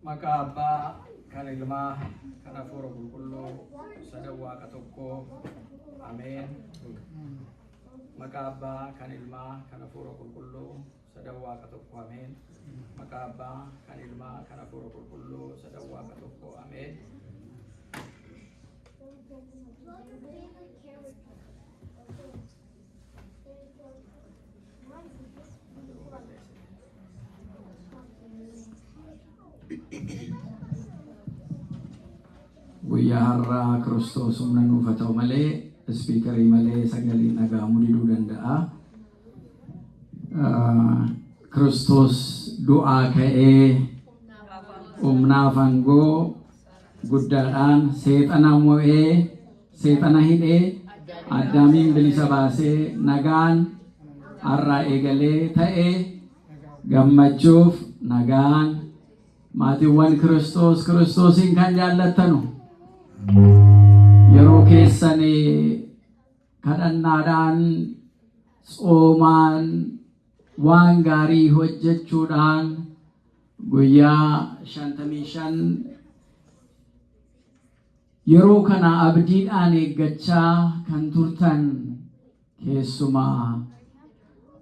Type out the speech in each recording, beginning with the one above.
Maqaa Abbaa, kan Ilmaa, kan Hafuura Qulqulluu, sadan Waaqa tokkoo. Ameen. Maqaa Abbaa, kan Ilmaa, kan Hafuura Qulqulluu, sadan Waaqa tokko. Ameen. Maqaa Abbaa, kan Ilmaa, kan Hafuura Qulqulluu, sadan Waaqa tokko. Ameen. Guyyaa har'aa Kiristoos humna nuuf haa ta'u malee ispiikarii malee sagaleen dhaga'amuu diduu danda'a. Kiristoos du'aa ka'ee humnaaf aangoo guddaadhaan seexana mo'ee seexana hidhee Addaamiin bilisa baasee nagaan har'aa eegalee ta'e gammachuuf nagaan maatiiwwan Kiristoos Kiristoosiin kan jaallattanu yeroo keessan kadhannaadhaan tsoomaan waan gaarii hojjechuudhaan guyyaa 55 Yeroo kana abdiidhaan eeggachaa kan turtan keessumaa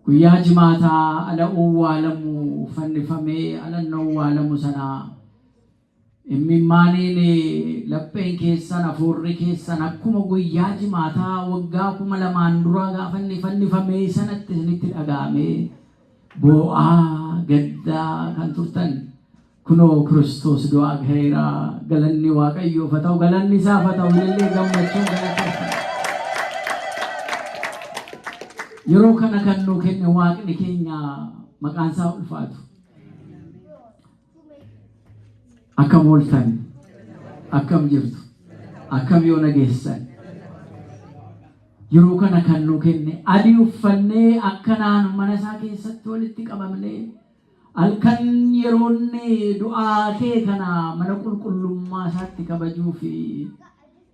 guyyaa Jimaataa ala owwaalamu fannifamee alanna owwaalamu sana immimmaaniin lapheen keessan hafuurri keessan akkuma guyyaa Jimaataa waggaa 2000 dura gaafa inni fannifamee sanatti isinitti dhaga'amee boo'aa gaddaa kan turtan Kunoo Kiristoos du'aa ka'eera. Galanni Waaqayyoof haa ta'u, galanni isaaf haa ta'u, ilillee gammachuun galateeffanna. Yeroo kana kan nuu kenne Waaqni keenya maqaan isaa ulfaatu. Akkam ooltan? Akkam jirtu? Akkam yoo nageessan? Yeroo kana kan nuu kenne adii uffannee akkanaan mana isaa keessatti walitti qabamnee Halkan yeroonni du'aa kee kana mana qulqullummaa isaatti kabajuu fi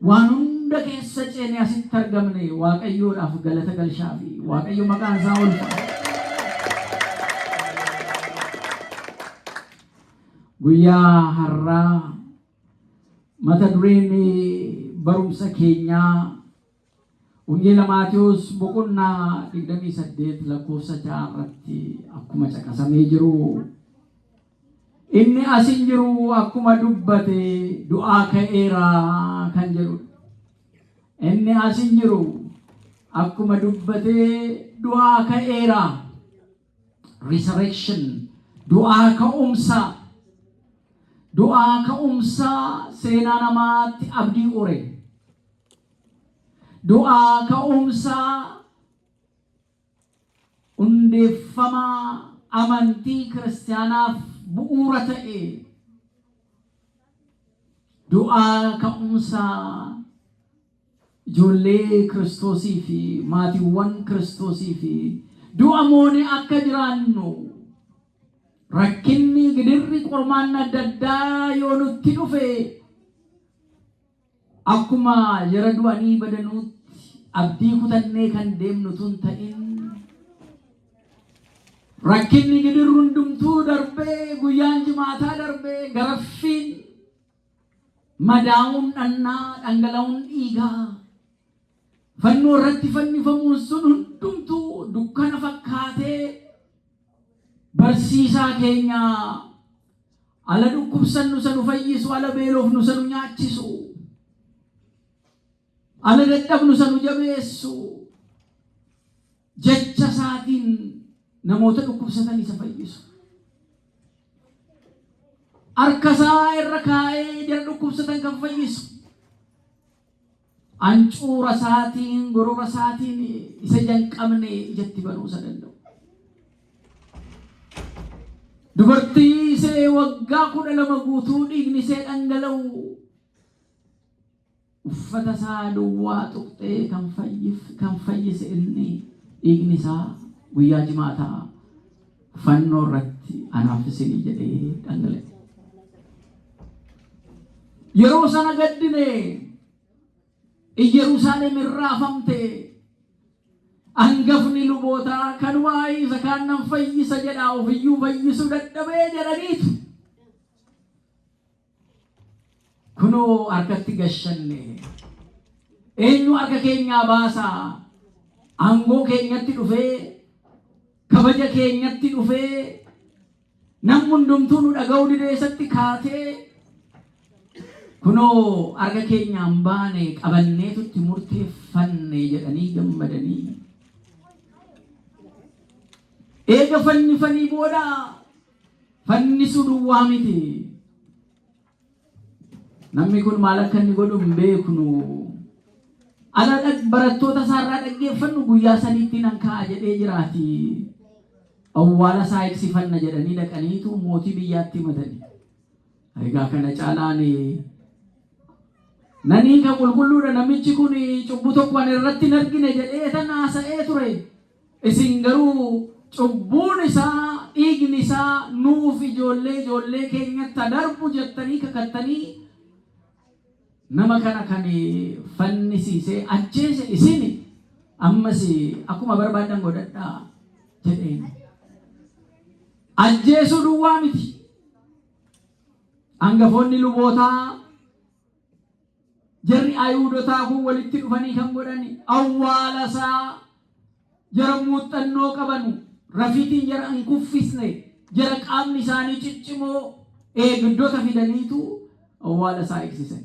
waan hunda keessa ceene asitti argamne Waaqayyoodhaaf galata galshaa fi Waaqayyo maqaan isaa ulfaatu. Guyyaa har'aa mata dureen barumsa keenyaa Wangeela Maatewos boqonnaa 28 lakkoofsa 6 irratti akkuma caqasamee jiru inni as hin jiru akkuma dubbate du'aa ka'eera kan jedhudha. Inni as hin jiru akkuma dubbate du'aa ka'eera. Resurrection du'aa ka'umsa du'aa ka'umsa seenaa namaatti abdii ore. Du'aa ka'umsa hundeeffama amantii kiristiyaanaaf bu'uura ta'e du'aa ka'umsa ijoollee Kiristoosii fi maatiiwwan Kiristoosii fi du'a moonee akka jiraannu rakkinni gidirri qormaanni adda addaa yoo nutti dhufe Akkuma jara du'anii badanuutti abdii kutannee kan deemnu utuu hin ta'in, rakkinni gidirri hundumtuu darbee, guyyaan Jimaataa darbee, garaffiin, madaa'uun dhannaa, dhangala'uun dhiigaa, fannoo irratti fannifamuun sun hundumtuu dukkana fakkaatee barsiisaa keenya Ala dhukkubsannu isa nu fayyisu, ala beelofnu isa nu nyaachisu, ala dadhabnu isa nu jabeessu, jecha isaatiin namoota dhukkubsatan isa fayyisu. Harka isaa irra kaa'ee jara dhukkubsatan kan fayyisu. Ancuura isaatiin, gorora isaatiin isa ija hin qabne ijatti banuu isa danda'u. Dubartii isee waggaa 12 guutuu dhiigni isee dhangala'u uffata isaa duwwaa tuqxee kan fayyif kan fayyise inni dhiigni isaa guyyaa Jimaataa fannoo irratti anaaf isinii jedhee dhangala'e. Yeroo sana gaddine Iyyeruusaalem hin raafamte. Angafni lubootaa kanumaa isa kaan nan fayyisa jedhaa ofiyyuu fayyisuu dadhabee jedhaniitu. Kunoo harkatti gashanne. Eenyu harka keenyaa baasaa? Aangoo keenyatti dhufee, kabaja keenyatti dhufee, namni hundumtuu nu dhaga'uu didee isatti kaatee, kunoo harka keenyaan baane qabanneetutti murteeffanne jedhanii gammadanii. Eega fannifanii booda fannisuu duwwaa miti. Namni kun maal akka inni godhu hin beeknu. Ala barattoota isaarraa dhaggeeffannu guyyaa sadiitti nan ka'a jedhee jiraati. Awwaala isaa eegsifanna jedhanii dhaqaniitu mootii biyyaatti himatani. Egaa kana caalaan nanii ka qulqulluudha, namichi kun cubbuu tokko ani irratti hin argine jedhee tan haasa'ee ture. Isin garuu cubbuun isaa, dhiigni isaa nuuf ijoollee ijoollee keenyatti darbu jettanii kakattanii, nama kana kan fannisiisee ajjeese isin, ammas akkuma barbaadan godhadhaa jedheen. Ajjeesuu duwwaa miti. Hangafoonni lubootaa, jarri Ayihuudotaa kun walitti dhufanii kan godhan, awwaala isaa jara muuxannoo qabanu, rafiitiin jara hin kuffisne, jara qaamni isaanii ciccimoo, eegdota fidaniitu awwaala isaa eegsisan.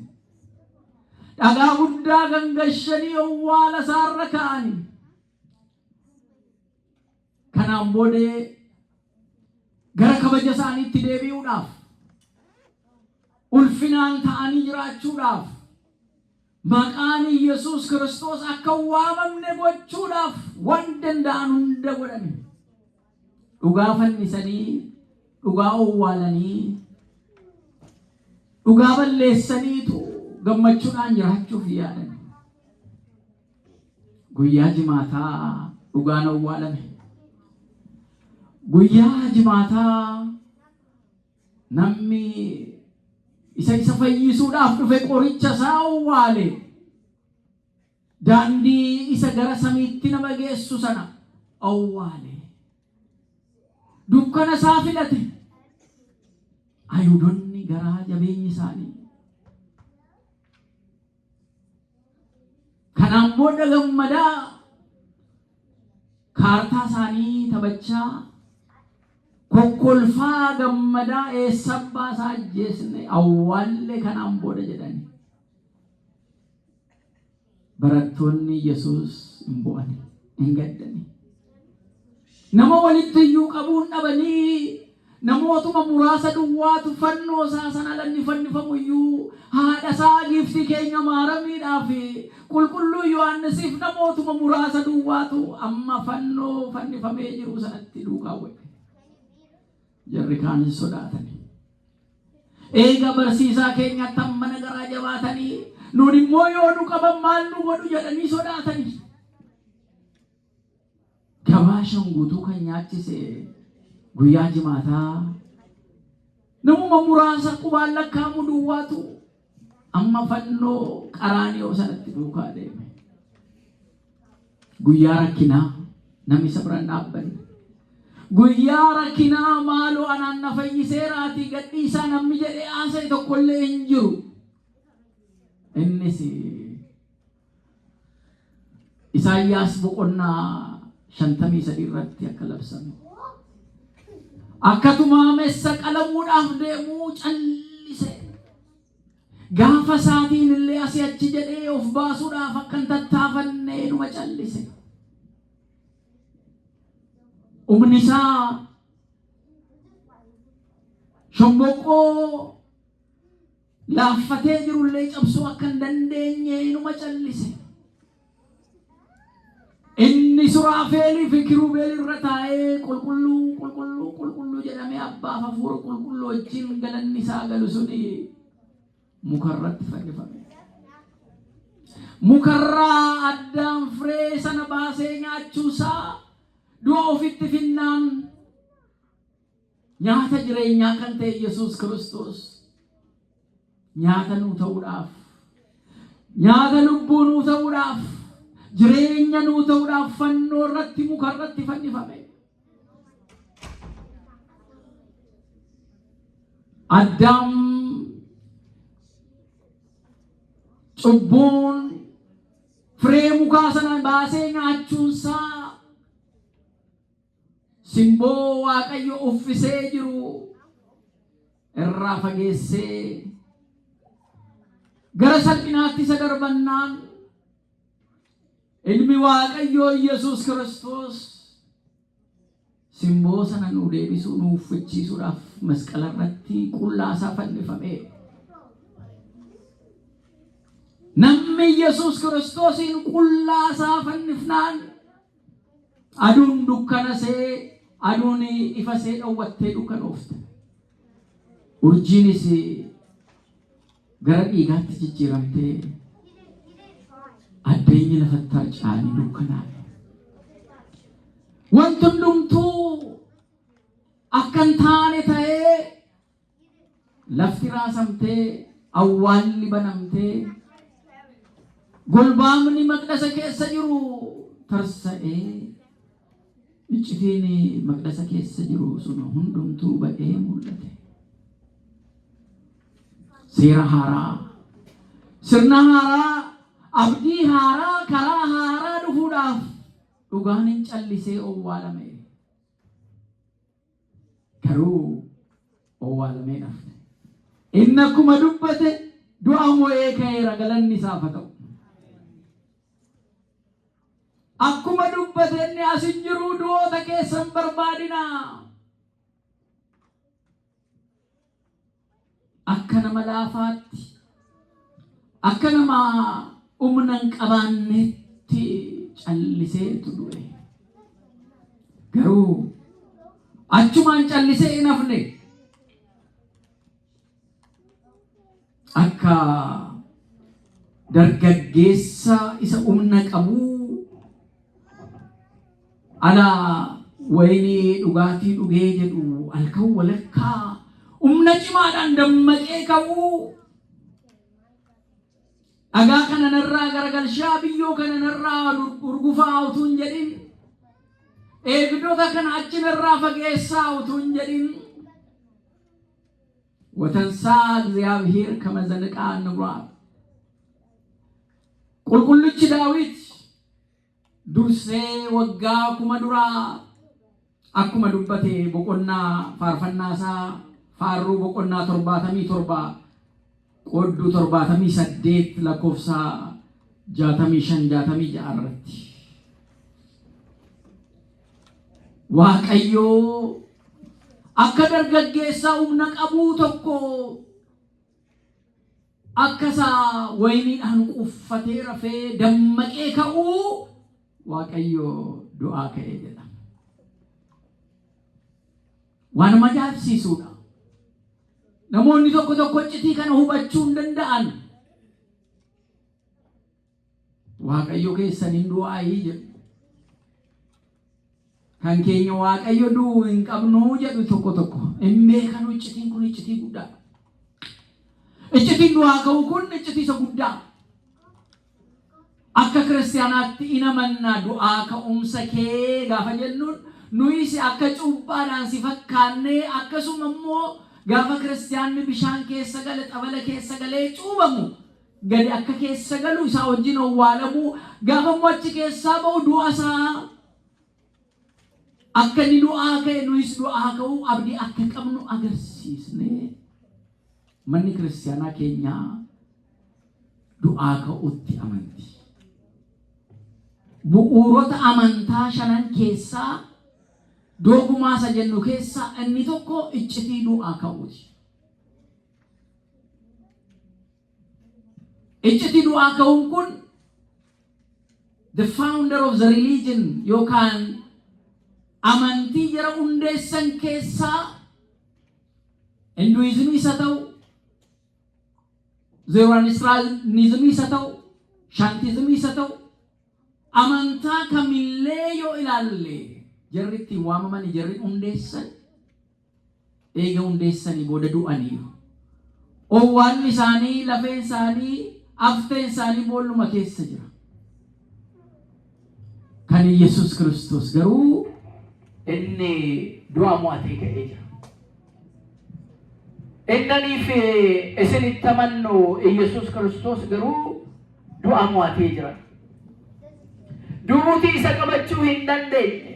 Dhagaa guddaa gangashanii awwaala isaarra kaa'ani. Kanaan boodee gara kabaja isaaniitti deebi'uudhaaf, ulfinaan ta'anii jiraachuudhaaf, maqaan Yesuus Kiristoos akka waamamne gochuudhaaf waan danda'an hunda godhan. Dhugaa fannisanii, dhugaa owwaalanii, dhugaa balleessaniitu gammachuudhaan jiraachuuf yaadan. Guyyaa jimaataa dhugaan owwaalame. Guyyaa jimaataa namni isa fayyisuudhaaf dhufe qoricha isaa owwaale. Daandii isa gara samiitti nama geessu sana owwaale. Dukkana isaa filate. Ayuudonni garaa jabeenyi isaanii. Kanaan booda gammadaa kaartaa isaanii taphachaa, kokkolfaa gammadaa, eessa abbaa isaa ajjeesne awwaalle kanaan booda jedhani. Barattoonni Yesuus hin bo'ani, hin gaddani. Nama walitti iyyuu qabuun dhabanii, namootuma muraasa duwwaatu fannoo isaa sana alanni fannifamu iyyuu haadha isaa giiftii keenya Maaramiidhaa fi qulqulluu Yohaannisiif namootuma muraasa duwwaatu amma fannoo fannifamee jiru sanatti duukaa bu'e. Jarri kaan hin sodaatani. Eega barsiisaa keenyatti hammana garaa jabaatanii, nuun immoo yoo nu qaban maal nu godhu jedhanii sodaatanii. Gabaa shan guutuu kan nyaachise guyyaa jimaataa namuma muraasa qubaan lakkaa'amu duwwaatu amma fannoo Qaraaniyoo sanatti duukaa deeme. Guyyaa rakkinaa namni isa bira hin dhaabbanne. Guyyaa rakkinaa maaloo anaan na fayyiseeraatii gadhiisaa namni jedhee haasa'e tokkollee hin jiru. Innis Isaayyaas boqonnaa 53 irratti akka labsame, akka tumaamessa qalamuudhaaf deemuu callise. Gaafa isaatiin illee asii achi jedhee of baasuudhaaf akka hin tattaafanne numa callise. Humni isaa shomboqqoo laaffatee jirullee cabsuu akka hin dandeenye inuma callise. Inni suraafeelii fi kiruubeel irra taa'ee qulqulluu, qulqulluu, qulqulluu jedhamee abbaaf hafuura qulqulluu wajjin galanni isaa galu suni mukarratti fannifame. Mukarraa addaan firee sana baasee nyaachuusaa du'a ofitti finnaan, nyaata jireenyaa kan ta'e Yesuus Kiristoos nyaata nuu ta'uudhaaf, nyaata lubbuu nuu ta'uudhaaf, jireenya nuu ta'uudhaaf fannoo irratti, muka irratti fannifame. Addaam Cubbuun firee mukaa sana baasee nyaachuunsaa simboo Waaqayyo uffisee jiru irraa fageessee gara salphinaatti isa darbannaan, ilmi Waaqayyoo Yesuus Kiristoos simboo sana nu deebisuu, nu uffachiisuudhaaf masqala irratti qullaa isaa fannifame. Namni Yesuus Kiristoosiin qullaa isaa fannifnaan, aduun dukkana see, aduun ifa see dhowwattee dukkanoofte. Urjiinis gara dhiigaatti jijjiiramtee, addeenyi lafatti harca'anii dukkanaa'e. Wanti hundumtuu akka hin taane ta'ee, lafti raasamtee, awwaalli banamtee, golbaamni maqdasa keessa jiru tarsa'ee, iccitiin maqdasa keessa jiru sun hundumtuu ba'ee mul'ate. Seera haaraa, sirna haaraa, abdii haaraa, karaa haaraa dhufuudhaaf dhugaan hin callisee owwaalame. Garuu owwaalamee hafne. Inni akkuma dubbate du'a mo'ee ka'eera, galanni isaaf haa ta'u. Akkuma dubbate inni as hin jiru, du'oota keessan barbaadinaa. Akka nama laafaatti, akka nama humna hin qabaannetti calliseetu du'e. Garuu achumaan callisee hin hafne. Akka dargaggeessa isa humna qabuu ala wayinii dhugaatii dhugee jedhu, halkan walakkaa humna cimaadhaan dammaqee ka'uu, dhagaa kana narraa garagalshaa, biyyoo kana narraa urgufaa utuu hin jedhin, eegdota kana achi narraa fageessaa utuu hin jedhin, ወተንሥአ እግዚአብሔር ከመ ዘንቃ ንጉራብ። Qulqullichi Daawit dursee waggaa 1000 duraa akkuma dubbate, boqonnaa faarfannaa isaa Faarruu boqonnaa 77 qoodduu 78 lakkoofsa 65 66 irratti, Waaqayyoo akka dargaggeessaa humna qabuu tokko, akka isaa wayiniidhaan quffatee rafee dammaqee ka'uu, Waaqayyo du'aa ka'ee jedha. Waan nama ajaa'ibsiisuudha. Namoonni tokko tokko iccitii kana hubachuu hin danda'an. Waaqayyo keessan hin du'aayii jedhu. Kan keenya Waaqayyo du'uu hin qabnu jedhu tokko tokko. Hin beekanu, iccitiin kun iccitii guddaadha. Iccitiin du'aa ka'uu kun iccitii isa guddaa. Akka kiristaanaatti in amanna du'aa ka'umsa kee gaafa jennuun, nuyis akka cuuphaadhaan si fakkaannee, akkasuma immoo gaafa kiristaanni bishaan keessa gale, xabala keessa galee cuubamu, gadi akka keessa galu, isaa wajjin owwaalamuu, gaafa immoo achi keessaa ba'u du'a isaa akka inni du'aa ka'e, nuyis du'aa ka'uu abdii akka qabnu agarsiisne, manni kiristaanaa keenyaa du'aa ka'utti amanti. Bu'uurota amantaa shanan keessaa, doogumaa isa jennu keessaa inni tokko iccitii du'aa ka'uuti. Iccitii du'aa ka'uun kun the founder of the religion yookaan amantii jara hundeessan keessaa, Hinduizimii isa ta'u, Zoroastrianismii isa ta'u, Shaantizimii isa ta'u, amantaa kamillee yoo ilaalle, jarri ittiin waamaman, jarri hundeessan eega hundeessanii booda du'aniiru. Owwaalli isaanii, lafeen isaanii, hafteen isaanii boolluma keessa jira. Kan Yesuus Kiristoos garuu inni du'a mo'atee ka'ee jira. Innanii fi isin itti amannu Yesuus Kiristoos garuu Du'a mo'atee jira. Duuti isa qabachuu hin dandeenye.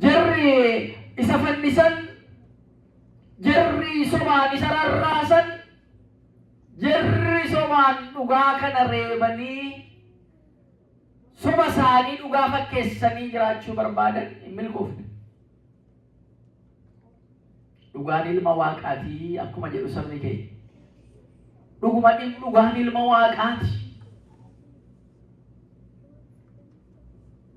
Jarri isa fannisan, jarri sobaan isa rarraasan, jarri sobaan dhugaa kana reebanii soba isaanii dhugaa fakkeessanii jiraachuu barbaadan hin milkoofne. Dhugaan ilma Waaqaatii akkuma jedhu sabni keenya. Dhuguma dhugaan ilma Waaqaati.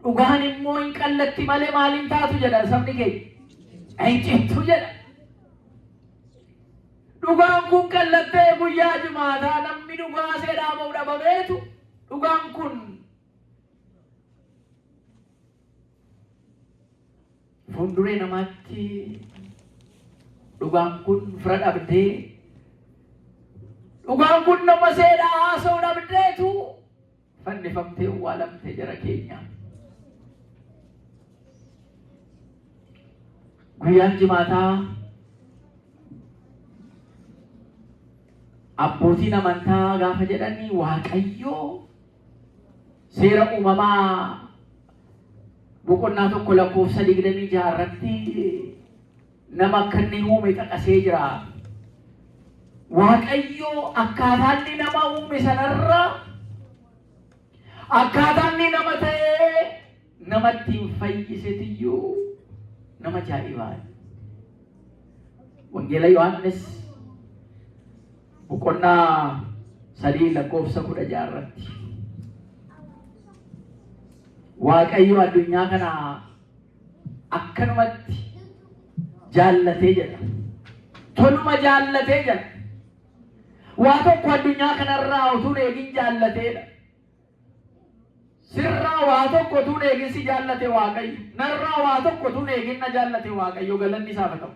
Dhugaan immoo hin qallatti malee maaliin taatu jedha sabni keenya. Hin cittu jedha. Dhugaan kun qallattee guyyaa jimaataa namni dhugaa seedhaa ba'u dhabameetu dhugaan kun fuulduree namaatti dhugaan kun fira dhabdee dhugaan kun nama seedhaa haasa'u dhabdeetu fannifamtee owwaalamte jara keenya. Guyyaan jimaataa abbootiin amantaa gaafa jedhanii Waaqayyoo seera uumamaa boqonnaa 1 lakkoofsa 26 irratti nama akka inni uume caqasee jira. Waaqayyo akkaataa inni nama uume sanarra akkaataa inni nama ta'ee nama ittiin fayyisetiyyuu nama ajaa'ibaa. Wangeela Yohaannis boqonnaa 3 lakkoofsa 16 irratti Waaqayyo addunyaa kana akkanumatti jaallatee jedha. Toluma jaallatee jedha. Waa tokko addunyaa kanarraa utuu hin eegin jaallateedha. Sirraa waa tokko utuu hin eegin si jaallate Waaqayyo. Narraa waa tokko utuu hin eegin na jaallate Waaqayyo galanni isaaf haa ta'u.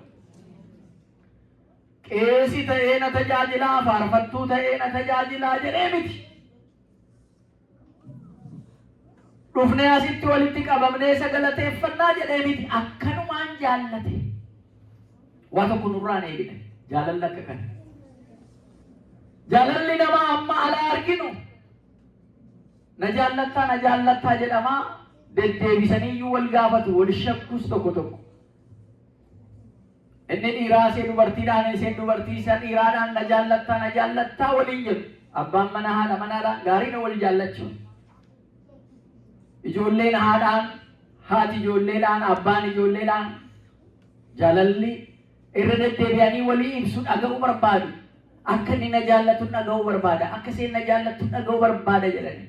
Qeesii ta'ee na tajaajilaa, faarfattuu ta'ee na tajaajilaa jedhee miti. Dhufnee asitti walitti qabamnee isa galateeffannaa jedhee miti. Akkanumaan jaallate. Waa tokko nurraa hin eegne. Jaalalli akka kana. Jaalalli namaa amma alaa arginu na jaallattaa na jaallattaa jedhamaa deddeebisanii iyyuu wal gaafatu wal shakkus tokko tokko. Inni dhiiraa ishee dubartiidhaan isheen dubartii isa dhiiraadhaan na jaallattaa na jaallattaa waliin jedhu. Abbaan manaa haadha manaadhaan gaariidha wal jaallachuun. Ijoolleen haadhaan, haati ijoolleedhaan, abbaan ijoolleedhaan jaalalli irra deddeebi'anii walii ibsu dhaga'uu barbaadu. Akka inni na jaallatu dhaga'uu barbaada. Akka isheen na jaallattu dhaga'uu barbaada jedhanii.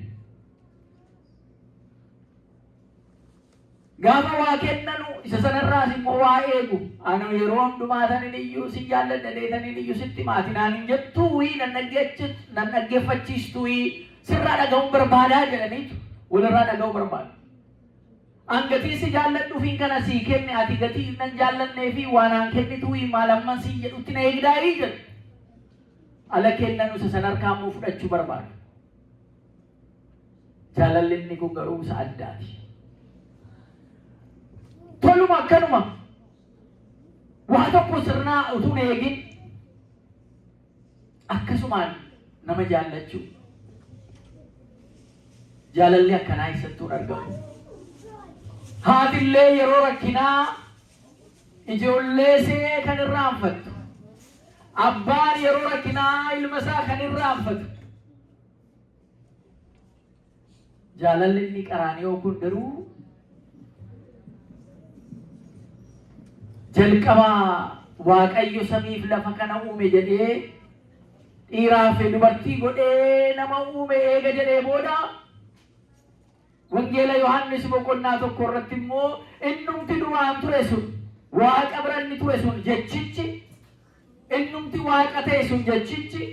Gaafa waa kennanu isa sanarraas immoo waa eegu. Ano yeroo hundumaa tanin iyyuu sin jaalladha jedhee iyyuu sitti maati naan hin jettuuyi nan dhaggeeffachiistuuyi sirraa dhaga'uun barbaadaa jedhaniitu walirraa dhaga'uu barbaadu. An gatii si jaalladhuufiin kana sii kenne ati gatii nan jaallannee fi waa naan kennituuyi maal amman siin jedhutti na eegdaayii jedhu. Ala kennanu isa san harkaa immoo fudhachuu barbaadu. Jaalalli inni kun garuu isa addaati. Toluma akkanuma waa tokko sirnaa utuu hin eegin akkasumaan nama jaallachuu. Jaalalli akkanaa eessattuu hin argamu. Haatillee yeroo rakkinaa ijoollee ishee kan irraanfattu. Abbaan yeroo rakkinaa ilma isaa kan irraanfatu. Jaalalli inni qaraaniyoo kun garuu jalqaba Waaqayyo samiif lafa kana uume jedhee dhiiraa fi dubartii godhee nama uume eega jedhee booda Wangeela Yohaannis boqonnaa 1 irratti immoo innumti duraan ture sun Waaqa bira inni ture sun jechichi innumti Waaqa ta'e sun jechichi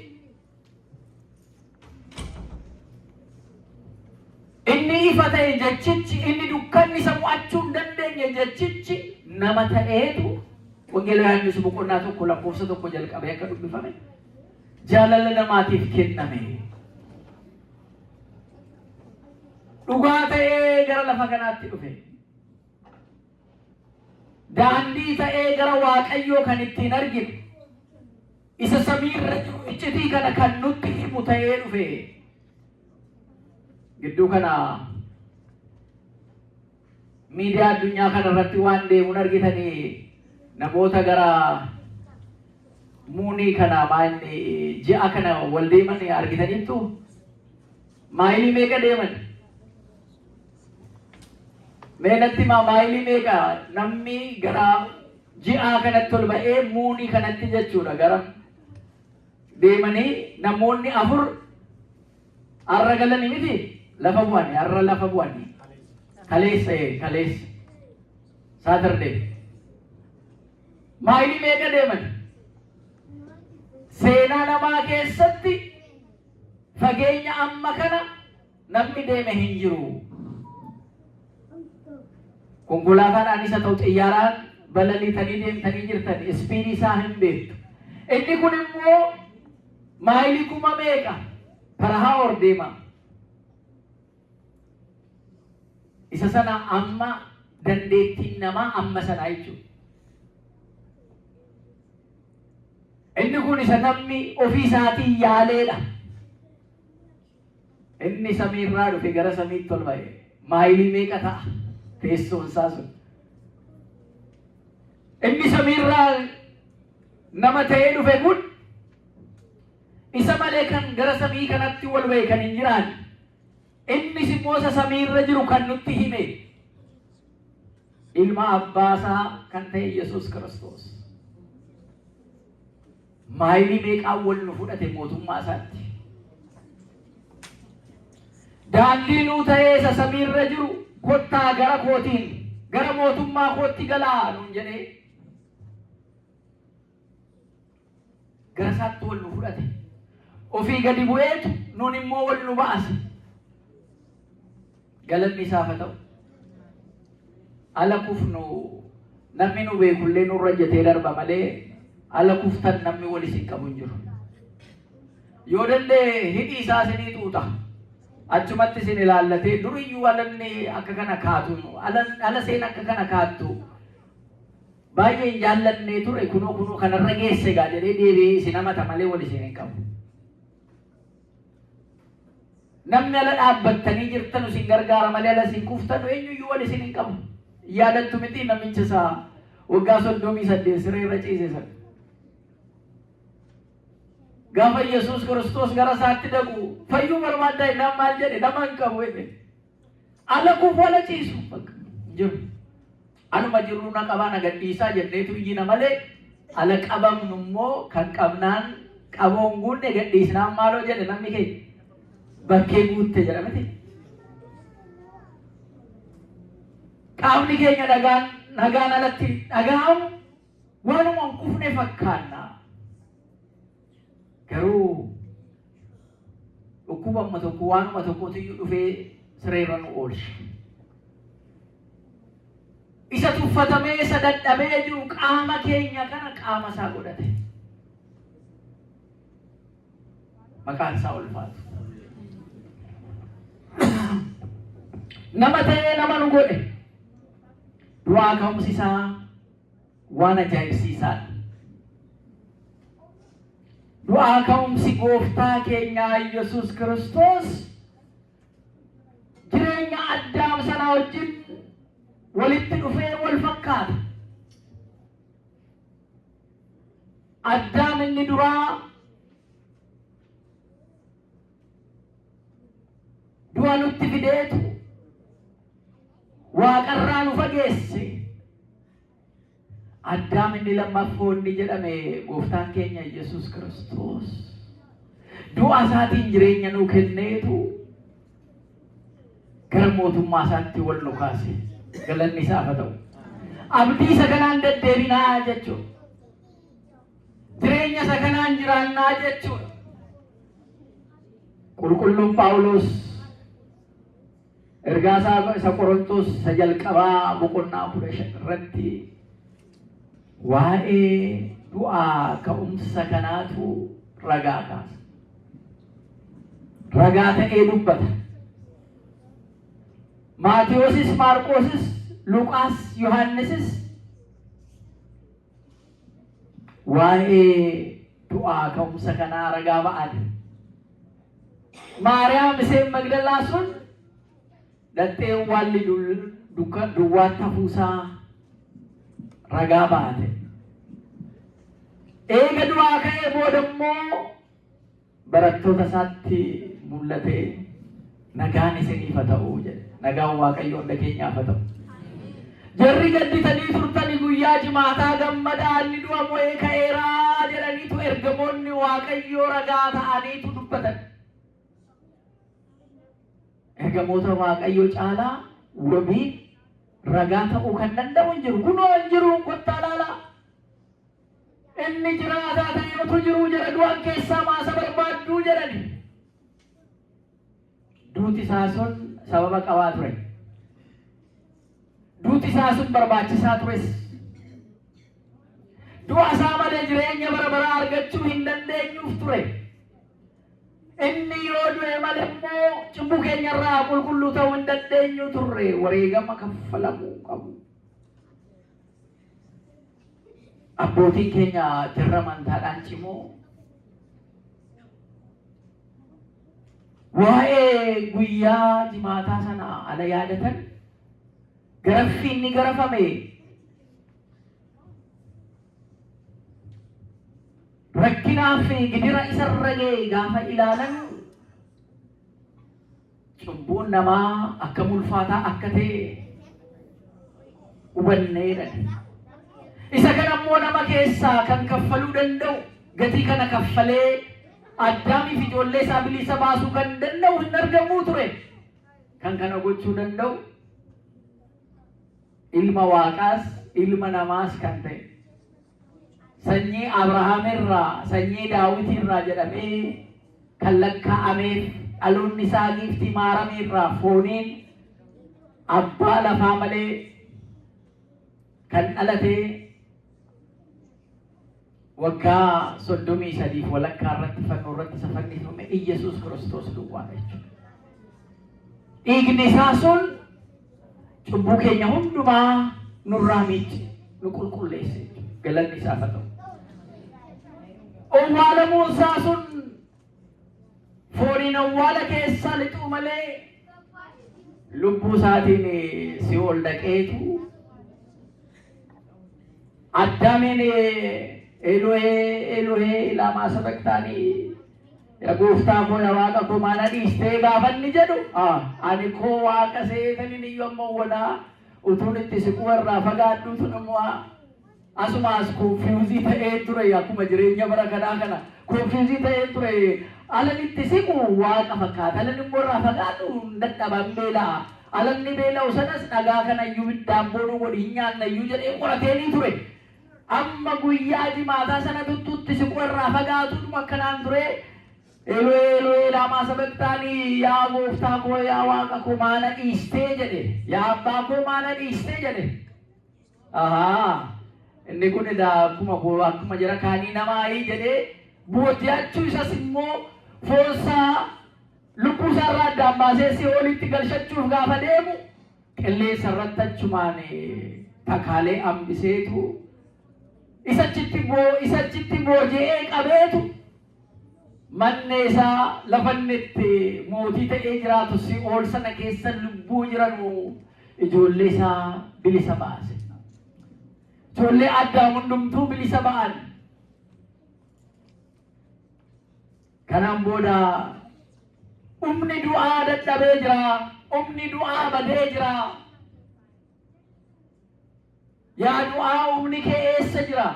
inni ifa ta'e jechichi inni dukkanni isa mo'achuu hin dandeenye jechichi nama ta'eetu Wangeela Yohaannis boqonnaa 1 lakkoofsa 1 jalqabee akka dubbifame jaalala namaatiif kenname. Dhugaa ta'ee gara lafa kanaatti dhufe. Daandii ta'ee gara Waaqayyoo kan ittiin arginu. Isa samiirra jiru iccitii kana kan nutti himu ta'ee dhufe. Gidduu kana miidiyaa addunyaa kana irratti waan deemuun argitanii, namoota gara moonii kana, maalni, ji'a kana wal deeman argitaniittu. Maayilii meeqa deeman? Mee natti himaa, maayilii meeqa namni gara ji'aa kanatti ol ba'ee, moonii kanatti jechuudha, gara deemanii namoonni afur har'a galanii miti, lafa bu'anii, har'a lafa bu'anii, kaleessa, kaleessa Saturday, maayilii meeqa deeman? Seenaa namaa keessatti fageenya amma kana namni deeme hin jiru. Konkolaataadhaan isa ta'u xiyyaaraan balaliitanii deemtanii jirtan, speedii isaa hin beektu. Inni kun immoo maayilii kuma meeqa per hour deema. Isa sana amma dandeettiin namaa amma sanaa jechuudha. Inni kun isa namni ofii isaatiin yaaleedha. Inni samiirraa dhufe gara samiitti ol ba'e. Maayilii meeqa ta'a teessoon isaa sun? Inni samiirraa nama ta'ee dhufe kun, isa malee kan gara samii kanatti ol ba'e kan hin jiraanne. Innis immoo isa samiirra jiru kan nutti hime, ilma abbaasaa kan ta'e Yesuus Kiristoos. Maayilii meeqaan wal nu fudhate mootummaa isaatti? Daandii nuu ta'ee isa samiirra jiru, "Kottaa gara kootiin, gara mootummaa kootti galaa" nuun jedhee gara isaatti wal nu fudhate. Ofii gadi bu'eetu nuun immoo wal nu baase. Galanni isaaf haa ta'u. Ala kufnu namni nu beekullee nurra jetee darba malee, ala kuftan namni wal isin qabu hin jiru. Yoo danda'e hidhii isaa isinii xuuxa. Achumatti isin ilaallatee, "Duriyyuu alanni akka kana kaatu, ala seen akka kana kaattu baay'ee hin jaallannee ture, kunoo kunoo kanarra geesse gaa" jedhee deebi'ee isin hamata malee wal isin hin qabu. Namni ala dhaabbattanii jirtan isin gargaara malee, ala isin kuftanu eenyuyyuu wal isin hin qabu. Yaadattu miti namicha isaa waggaa 38 siree irra ciise sana? Gaafa Yesuus Kiristoos gara isaatti dhaqu, "Fayyuu barbaaddaa?" jennaan maal jedhe? "Nama hin qabu" jedhe. Ala kufu, ala ciisu bakka hin jiru. Aluma jirru "Na qabaa, na gadhiisaa" jenneetu iyyina malee, ala qabamnu immoo kan qabnaan qaboon guunne gadhiisnaan "Maaloo" jedhe namni keenya. Bakkee guutte jedha miti. Qaamni keenya dhagaan nagaan alatti dhaga'amu waanuma hin kufne fakkaanna. Garuu dhukkuba amma tokko, waanuma tokkotu iyyuu dhufee sireerra nu oolcha. Isa tuffatamee, isa dadhabee jiru qaama keenya kana qaama isaa godhate. Maqaan isaa ulfaatu. Nama ta'ee nama nu godhe. Du'aa ka'umsi isaa waan ajaa'ibsiisaadha. Du'aa ka'umsi gooftaa keenyaa Yesuus Kiristoos jireenya Addaam sanaa wajjin walitti dhufee wal fakkaata. Addaam inni duraa du'a nutti fideetu waaqarraa nu fageesse. Addaam inni lammaffoo inni jedhame gooftaan keenya Yesuus Kiristoos du'a isaatiin jireenya nuu kenneetu gara mootummaa isaatti wal nu kaase. Galanni isaaf haa ta'u. Abdii isa kanaan deddeebinaa jechuudha. Jireenya isa kanaan jiraannaa jechuudha. Qulqulluun Phaawulos ergaa isaa isa Qorontos isa jalqabaa boqonnaa 15 irratti waa'ee du'aa ka'umsa kanaatu ragaa kaasa. Ragaa ta'ee dubbata. Maatiyoosis, Maarqoosis, Luqaas, Yohaannisis waa'ee du'aa ka'umsa kanaa ragaa ba'an. Maariyaam isheen Magdalaa sun dhaxxee awwaalli duwwaatti hafuusaa ragaa baate. Eega du'aa ka'ee booda immoo barattoota isaatti mul'atee nagaan isiniif haa ta'u jedhe. Nagaan Waaqayyo hunda keenyaaf haa ta'u. Jarri gadditanii turtani guyyaa jimaataa gammadaa inni du'a mo'ee ka'eeraa jedhaniitu ergamoonni Waaqayyoo ragaa ta'aniitu dubbatan. Ergamoota Waaqayyoo caalaa wabiin ragaa ta'uu kan danda'u hin jiru. Kunoo hin jiru kottaa ilaalaa. Inni jiraataa ta'e utuu jiruu jara du'an keessaa maasa barbaadduu jedhani. Duuti isaa sun sababa qabaa ture. Duuti isaa sun barbaachisaa tures. Du'a isaa malee jireenya bara baraa argachuu hin dandeenyuuf ture. Inni yoo du'e malee immoo cubbuu keenya irraa qulqulluu ta'uu hin dandeenyu turre wareegama kaffalamuu qabu. Abbootiin keenya jarra amantaadhaan cimoo waa'ee guyyaa jimaataa sana ala yaadatan garaffiin ni garafame. Rakkinaa fi gidira isarra ga'e gaafa ilaalan cubbuun namaa akkam ulfaataa akka ta'e hubanneedha. Isa kana immoo nama keessaa kan kaffaluu danda'u gatii kana kaffalee Addaamiif ijoollee isaa bilisa baasuu kan danda'u hin argamuu ture. Kan kana gochuu danda'u ilma Waaqaas ilma namaas kan ta'e sanyii Abrahaam irraa sanyii Daawit irraa jedhamee kan lakkaa'ameef dhaloonni isaa giiftii Maaramii irraa fooniin abbaa lafaa malee kan dhalate waggaa 33f walakkaa irratti fannoo irratti isa fannifame Iyyasuus Kiristoos duwwaadha jechuudha. Dhiigni isaa sun cubbuu keenya hundumaa nurraa miicce nu qulqulleesse jechuudha. Galanni isaaf haa ta'u. Owwaalamuun isaa sun fooniin awwaala keessa lixuu malee lubbuu isaatiin si'ool dhaqeetu Addaamiin Elohee Elohee laamaa sabaqtaanii yaa gooftaa koo yaa waaqa koo maana dhiistee gaafa inni jedhu ani koo waaqa seetaniin iyyuu amma walaa utuun itti siquu irraa fagaadhuutu namu'aa asumaas confuse ta'ee ture akkuma jireenya bara kanaa kana confuse ta'ee ture alan itti siqu waaqa fakkaata alan immoo irraa fagaadhu dadhaban beela'a alanni beela'u sanas dhagaa kana iyyuu daabboo nu godhi hin nyaanna iyyuu jedhee qorateenii ture amma guyyaa jimaataa sana tuttuutti siqu irraa fagaatuudhuma akkanaan ture Elohee Elohee laamaa sabaqtaanii yaa gooftaa koo yaa waaqa koo maana dhiistee jedhe yaa abbaa koo maana dhiistee jedhe. Ahaa inni kun edaa akkuma koo akkuma jara kaanii namaayii jedhee booji'achuu isas immoo foonsaa lubbuu isaarraa addaan baasee si'oolitti galchachuuf gaafa deemu qilleensa irratti achumaan takaalee hambiseetu isachitti booji'ee qabeetu manni isaa lafa inni itti mootii ta'ee jiraatu si'ool sana keessa lubbuu jiranu ijoollee isaa bilisa baase. Ijoollee Addaam hundumtuu bilisa ba'an. Kanaan booda humni du'aa dadhabee jira. Humni du'aa badee jira. Yaa du'aa humni kee eessa jira?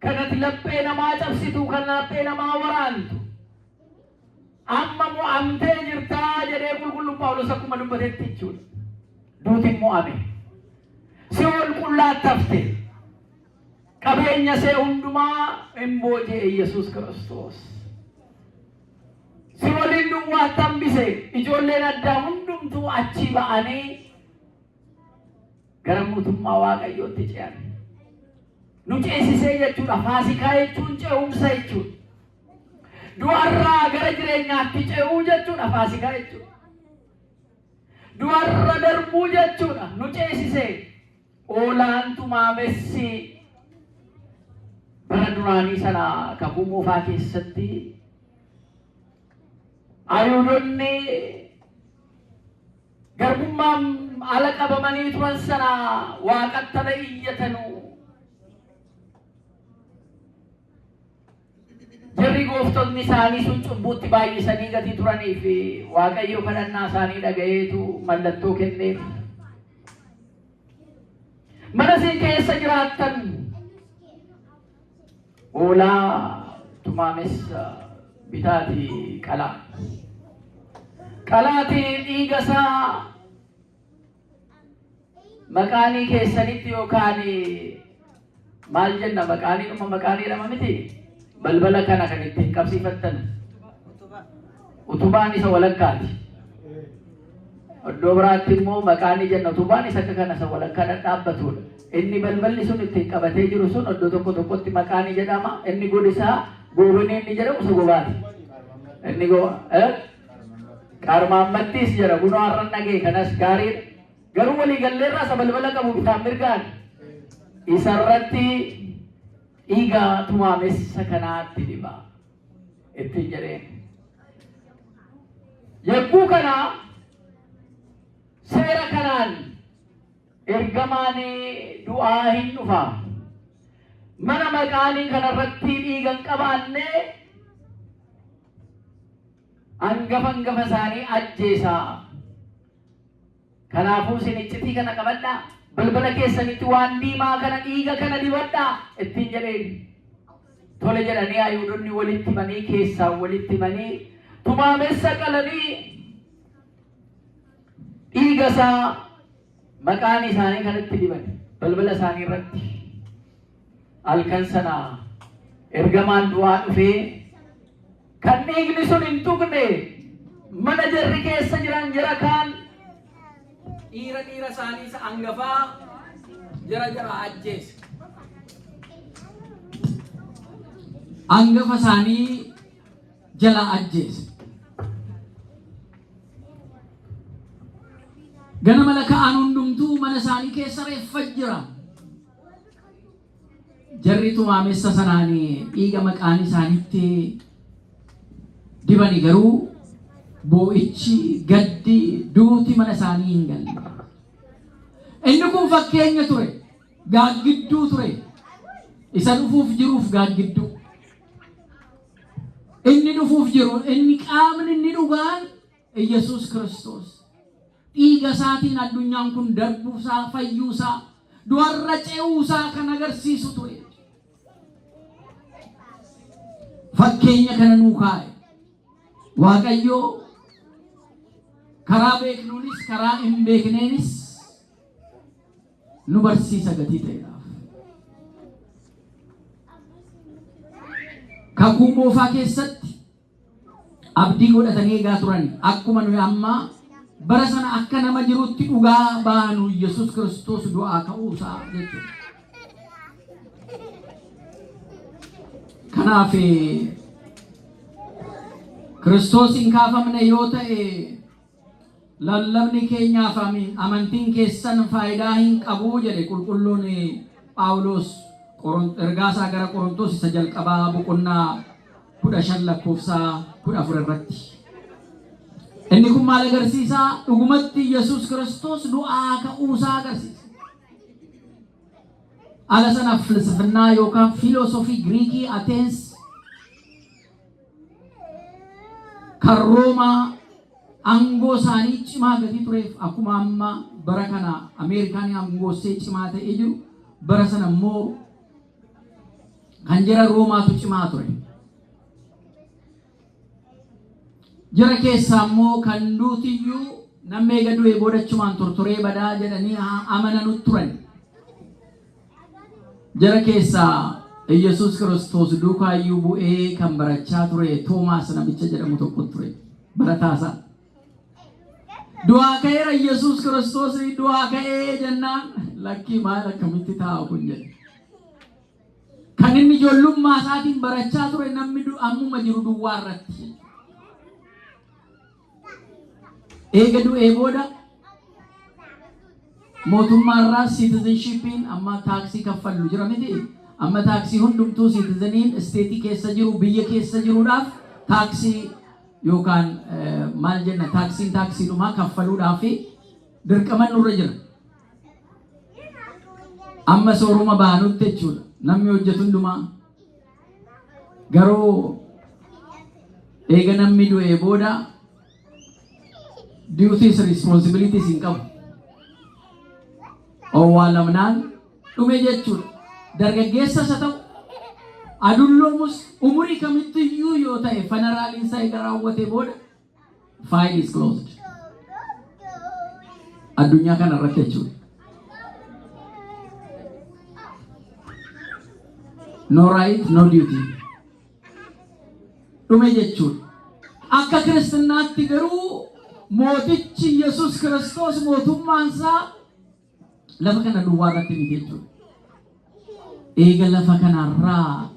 Kan ati laphee namaa cabsitu, kan laphee namaa waraantu. Amma mo'amtee jirtaa jedhee qulqulluun Phaawulos akkuma dubbatetti jechuudha. Duuti mo'ame. Si'ool qullaatti hafte. Qabeenya see hundumaa hin booji'e Yesuus Kiristoos. Si'ooliin duwwaatti hambise. Ijoolleen Addaam hundumtuu achii ba'anii gara mootummaa Waaqayyootti ce'an. Nu ceesisee jechuudha. Faasikaa jechuun ce'umsa jechuudha. Du'arraa gara jireenyaatti ce'uu jechuudha faasikaa jechuudha. Du'arra darbuu jechuudha. Nu ceesisee. Olaantumaa messi Bara duraanii sana kakuu moofaa keessatti Ayhuudonni garbummaan ala qabamanii turan sana waaqatti ala iyyatanu. Jarri gooftonni isaanii sun cubbuutti baay'isanii gatii turanii fi Waaqayyo kadhannaa isaanii dhaga'eetu mallattoo kenneef. Mana isin keessa jiraattan hoolaa tumaamessa bitaatii qalaa. Qalaatii dhiiga isaa maqaanii keessanitti yookaan maal jenna, maqaanii dhuma maqaanii jedhama miti, balbala kana kan ittiin qabsiifattan utubaan isa walakkaati. Iddoo biraatti immoo maqaanii jenna, utubaan isa akka kana isa walakkaa dhadhaabbatudha. Inni balballi sun ittiin qabatee jiru sun iddoo tokko tokkotti maqaanii jedhama. Inni godisaa goobanee inni jedhamu isa gobaati. Inni goba qarmaammattiis jedha, kunoo har'a dhagee kanas gaariidha. Garuu walii galleerraa isa balbala qabu bitaan mirgaan isarratti dhiiga tumaamessa kanaatti diba ittiin jedheen. Yogguu kana seera kanaan ergamaan du'aa hin dhufa. Mana maqaanii kanarratti dhiiga hin qabaanne hangafa hangafa isaanii ajjeesaa. Kanaafuu isin iccitii kana qabadhaa. Balbala keessanitti waan diimaa kana, dhiiga kana dibadhaa ittiin jedheen. Tole jedhanii Ayhuudonni walitti himanii, keessaan walitti himanii, tumaamessa qalanii dhiiga isaa maqaan isaanii kanatti diban balbala isaanii irratti. Halkan sana ergamaan du'aa dhufee kan dhiigni sun hin tuqne mana jarri keessa jiran jara kaan dhiira dhiira isaanii isa hangafaa jara jara ajjeese. Hangafa isaanii jala ajjeese. Ganama laka'aan hundumtuu mana isaanii keessa reeffa jira. Jarri tumaamessa sanaan dhiiga maqaan isaanitti dibani garuu boo'ichi, gaddi, duuti mana isaanii hin galle. Inni kun fakkeenya ture, gaaggidduu ture. Isa dhufuuf jiruuf gaaggidduu. Inni dhufuuf jiru, inni qaamni inni dhugaan Iyyasuus Kiristoos. Dhiiga isaatiin addunyaan kun darbuusaa, fayyuusaa, du'arra ce'uusaa kan agarsiisu ture. Fakkeenya kana nuu kaa'e. Waaqayyo karaa beeknuunis karaa hin beekneenis nu barsiisa gatii ta'eedhaaf. Kakuu moofaa keessatti abdii godhatanii eegaa turan, akkuma nuyi amma bara sana akka nama jirutti dhugaa baanu Yesuus Kiristoos du'aa ka'uusaa jechuudha. Kanaaf Kiristoos hin kaafamne yoo ta'e lallabni keenyaaf amantiin keessan faayidaa hin qabu jedhe qulqulluun Phaawulos ergaa isaa gara Qorontos isa jalqabaa boqonnaa 15 lakkoofsa 14 irratti. Inni kun maal agarsiisa? Dhugumatti Yesuus Kiristoos du'aa ka'uusaa agarsiisa. Ala sana filsifinnaa yookaan filoosofii Giriikii Ateens kan Roomaa aangoo isaanii cimaa gatii tureef, akkuma amma bara kana Ameerikaan aangoo ishee cimaa ta'ee jiru, bara sana immoo kan jara Roomaatu cimaa ture. Jara keessaa immoo kan duutiyyuu namni eega du'ee booda achumaan tortoree badaa jedhanii amananu turan. Jara keessaa Iyyasuus Kiristoos duukaayyuu bu'ee kan barachaa ture Toomaas namicha jedhamu tokko ture. Barataasaa. Du'aa ka'eera Iyyasuus Kiristoos, du'aa ka'ee jennaan, lakkii, maal akkamitti taa'u kun jedhe. Kan inni ijoollummaa isaatiin barachaa ture namni ammuma jiru duwwaa irratti. Eega du'ee booda mootummaa irraa citizenshipiin amma taaksii kaffallu jira miti. Amma taaksii hundumtuu citizeniin state keessa jiru, biyya keessa jiruudhaaf taaksii yookaan maal jenna, taaksiin taaksiidhumaa kaffaluudhaaf dirqama nurra jira. Amma sooruma baanutti jechuudha. Namni hojjetu hundumaa. Garuu eega namni du'ee booda duties, responsibilities hin qabu. Owwaalamnaan dhume jechuudha. Dargaggeessas haa ta'u, adulloomus, umurii kamittiyyuu yoo ta'e, funeraliin isaa eega raawwatee booda file is closed. Addunyaa kana irratti jechuudha. No right, no duty. Dhume jechuudha. Akka Kiristaanaatti garuu mootichi Yesus Kiristoos mootummaan isaa lafa kana duwwaa irratti miti jechuudha. Eega lafa kanarraa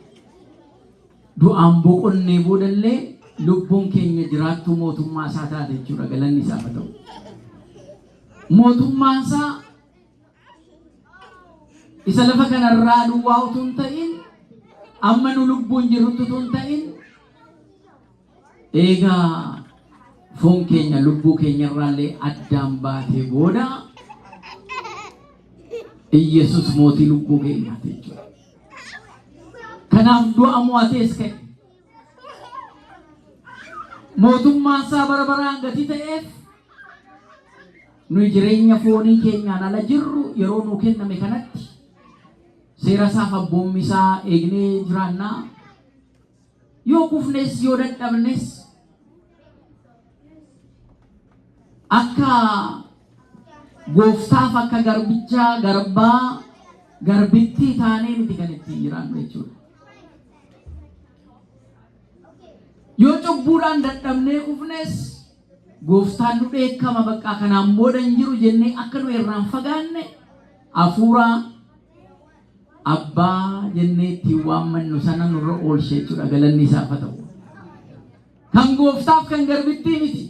du'aan boqonnee boodallee lubbuun keenya jiraattuu mootummaa isaa taate jechuudha. Galanni isaaf haa ta'u. Mootummaan isaa isa lafa kanarraa duwwaa utuu hin ta'in, amma nu lubbuun jirrutti utuu hin ta'in, eegaa foon keenya lubbuu keenya irraallee addaan baatee booda Iyyasuus mootii lubbuu keenyaati jechuudha. Kanaaf du'a mo'atees ka'e. Mootummaan isaa bara baraan gatii ta'eef, nuyi jireenya foonii keenyaan ala jirru yeroo nuu kenname kanatti seera isaaf abboommi isaa eegnee jiraannaa. Yoo kufnes, yoo dadhabnes, akka gooftaaf akka garbichaa, garbaa, garbittii taanee miti kan ittiin jiraannu jechuudha. Yoo cubbuudhaan dadhabnee kufnes, gooftaan nu dheekkama, bakka kanaan booda hin jiru jennee akka nu irraan fagaanne, hafuura abbaa jennee ittiin waammannu sana nurra oolche jechuudha. Galanni isaaf haa ta'u. Kan gooftaaf kan garbittii miti.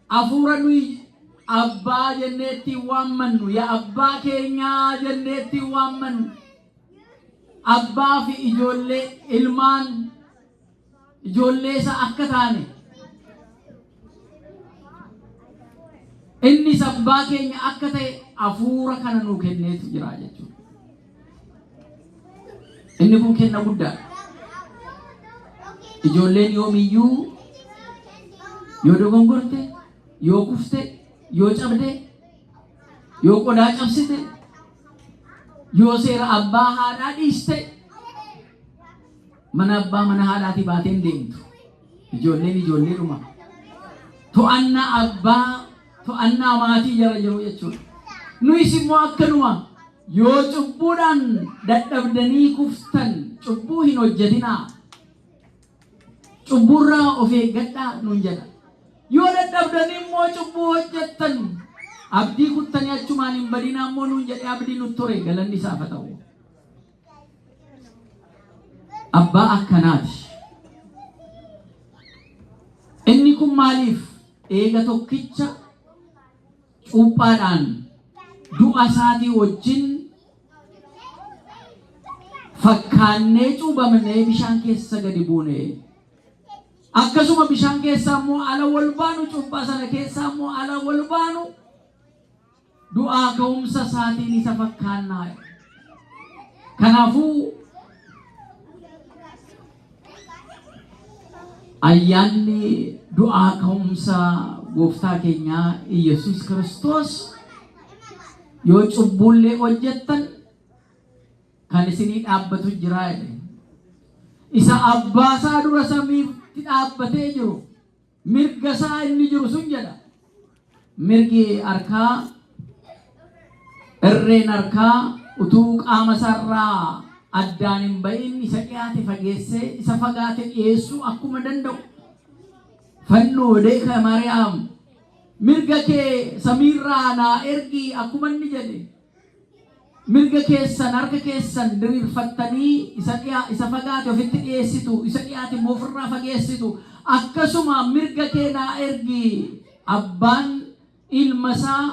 Hafuura nuyi abbaa jennee ittiin waammannu, yaa abbaa keenyaa jennee ittiin waammannu. Abbaa fi ijoollee, ilmaan, ijoollee isaa akka taane, innis abbaa keenya akka ta'e hafuura kana nuu kenneetu jira jechuudha. Inni kun kenna guddaadha. Ijoolleen yoomiyyuu yoo dogongorte, yoo kufte, yoo cabde, yoo qodaa cabsite, yoo seera abbaa haadhaa dhiiste, mana abbaa mana haadhaatii baatee hin deemtu. Ijoolleen ijoolleedhuma. To'annaa abbaa, to'annaa maatii jala jiru jechuudha. Nuyis immoo akkanuma, yoo cubbuudhaan dadhabdanii kuftan, cubbuu hin hojjetinaa. Cubbuurraa of eeggadhaa nuun jedha. Yoo dadhabdanii immoo cubbuu hojjettan, abdii kuttanii achumaan hin badinaa immoo nuun jedhee abdii nutti ture. Galanni isaaf haa ta'u. Abbaa akkanaati. Inni kun maaliif eega tokkicha cuuphaadhaan du'a isaatii wajjin fakkaannee cuubamnee bishaan keessa gadi buune, akkasuma bishaan keessaa immoo ala wal baanu, cuuphaa sana keessaa immoo ala wal baanu, du'aa ka'umsa isaatiin isa fakkaannaa. Kanaafuu ayyaanni du'aa ka'umsa gooftaa keenyaa Iyyasuus Kiristoos yoo cubbuullee hojjettan kan isinii dhaabbatu jira jedhe. Isa abbaa isaa dura samiitti dhaabbatee jiru, mirga isaa inni jiru sun jedha. Mirgi harkaa, irreen harkaa utuu qaama isaarraa addaan hin ba'in isa dhiyaate fageessee isa fagaate dhiyeessuu akkuma danda'u. ፈኖ እዴከ ማርያም, mirga kee samiirraa naa ergi akkuma inni jedhe, mirga keessan, harka keessan diriirfattanii isa dhiyaa isa fagaate ofitti dhiyeessitu, isa dhiyaate immoo ofirraa fageessitu. Akkasuma mirga kee naa ergi, abbaan ilma isaa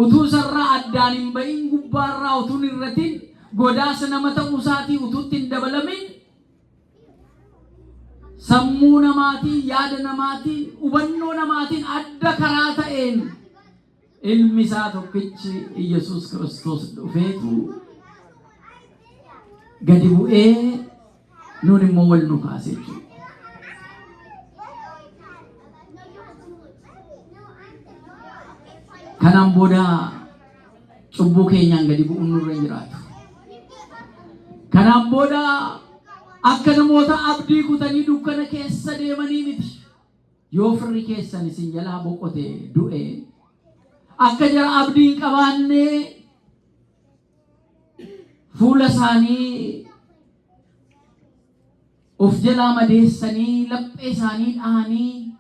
Utuu isarraa addaan hin ba'in, gubbaarraa utuu hin irratin, godaas nama ta'uu isaatii utuu itti hin dabalamin, sammuu namaatiin, yaada namaatiin, hubannoo namaatiin adda karaa ta'een ilmi isaa tokkichi Iyyasuus Kiristoos dhufeetu gadi bu'ee nuun immoo wal nu kaase jechuudha. Kanaan booda cubbuu keenyaan gadi bu'uun nurra hin jiraatu. Kanaan booda akka namoota abdii kutanii dukkana keessa deemanii miti. Yoo firri keessan isin jalaa boqote, du'e, akka jara abdii hin qabaannee fuula isaanii of jalaa madeessanii, laphee isaanii dhahanii,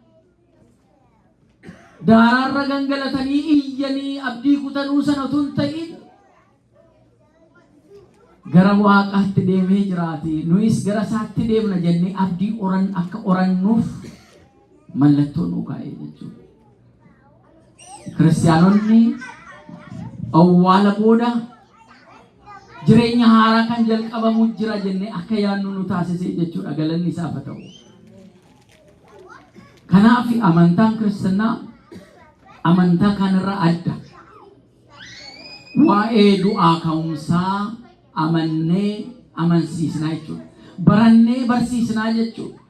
daaraarra gangalatanii iyyanii abdii kutanuu sana utuu hin ta'in, gara Waaqaatti deemee jiraati, nuyis gara isaatti deemna jennee abdii oran akka orannuuf mallattoo nuu kaa'ee jechuudha. Kiristiyaanonni awwaala booda jireenya haaraa kan jalqabamu jira jennee akka yaadnu nu taasisee jechuudha. Galanni isaaf haa ta'u. Kanaaf amantaan kiristinnaa amantaa kanarra adda. Waa'ee du'aa ka'umsaa amannee amansiisnaa jechuudha. Barannee barsiisnaa jechuudha.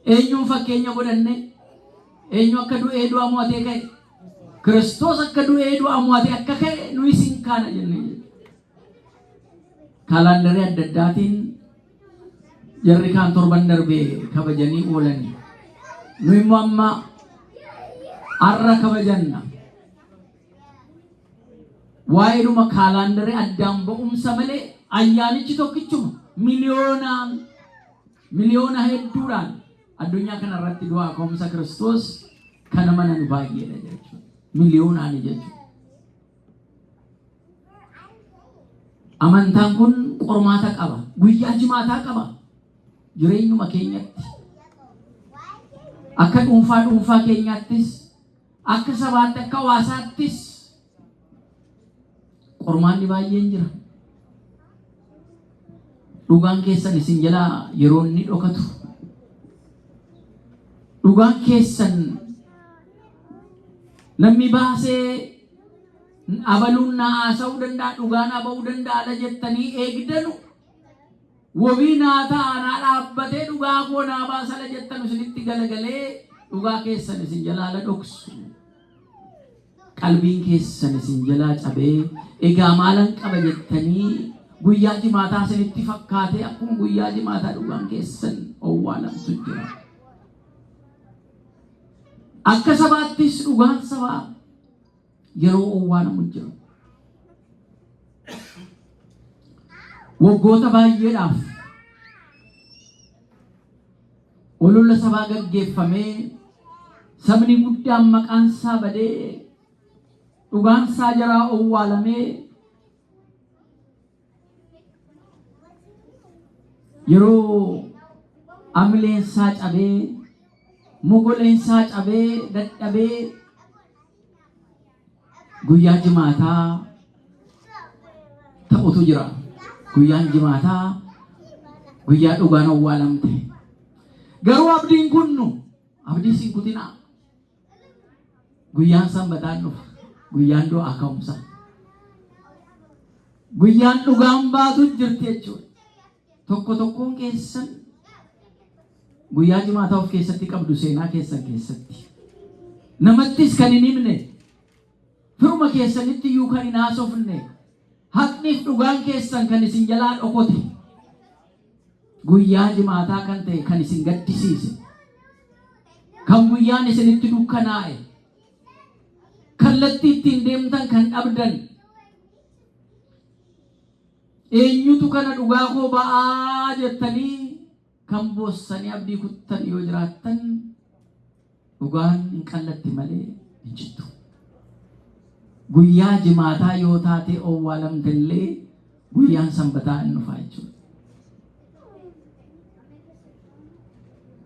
Eenyuun fakkeenya godhanne? Eenyu akka du'ee du'a mo'atee ka'e? Kiristoos akka du'ee du'a mo'atee akka ka'e nu isin kaana jennee jechuudha. Kaalaandarii adda addaatiin jarri kaan torban darbee kabajanii oolanii. Nu immoo amma har'a kabajanna. Waa'eedhuma kaalaandarii addaan ba'umsa malee ayyaanichi tokkichuma. Miliyoonaan, miliyoona hedduudhaan addunyaa kana irratti du'aa ka'umsa Kiristoos kan amanan baay'eedha jechuudha. Miliyoonaan jechuudha. Amantaan kun qormaata qaba. Guyyaa jimaataa qaba. Jireenyuma keenyatti. Akka dhuunfaa dhuunfaa keenyaattis, akka sabaatti, akka hawaasaattis qormaanni baay'een jira. Dhugaan keessan isin jalaa yeroo inni dhokatu. Dhugaan keessan namni baasee abaluun naa haasa'uu danda'a, dhugaa naa ba'uu danda'a la jettanii eegdanu, wabii naa ta'a, naa dhaabbatee dhugaa koo naa baasa la jettanu isinitti galagalee dhugaa keessan isin jalaa la dhoksu. Qalbiin keessan isin jalaa cabee, egaa maalan qaba jettanii, guyyaa jimaataa isinitti fakkaatee akkuma guyyaa jimaataa dhugaan keessan owwaalamtu jira. Akka sabaattis dhugaan sabaa yeroo owwaalamu jira. Waggoota baay'eedhaaf olola sabaa gaggeeffamee sabni guddaan maqaan isaa badee, dhugaan isaa jaraa owwaalamee, yeroo amileen isaa cabee, mogoleen isaa cabee dadhabee, guyyaa jimaataa ta'utu jira. Guyyaan jimaataa guyyaa dhugaan owwaalamte. Garuu abdiin kunnu abdii siin kutinaa. Guyyaan sanbataan dhufa. Guyyaan du'aa ka'umsa. Guyyaan dhugaan baatu jirti jechuudha. Tokko tokkoon keessan guyyaa jimaataa of keessatti qabdu seenaa keessan keessatti. Namattis kan hin himne, firuma keessanitti iyyuu kan hin haasofne, haqniif dhugaan keessan kan isin jalaa dhokote, guyyaa jimaataa kan ta'e kan isin gaddisiise, kan guyyaan isinitti dukkanaa'e, kallattii ittiin deemtan kan dhabdan, eenyutu kana dhugaa koo ba'aa jettanii kan boossanii abdii kuttan yoo jiraattan, dhugaan hin qallatti malee hin cittu. Guyyaa jimaataa yoo taate owwaalamte illee, guyyaan sanbataa hin dhufaa jechuudha.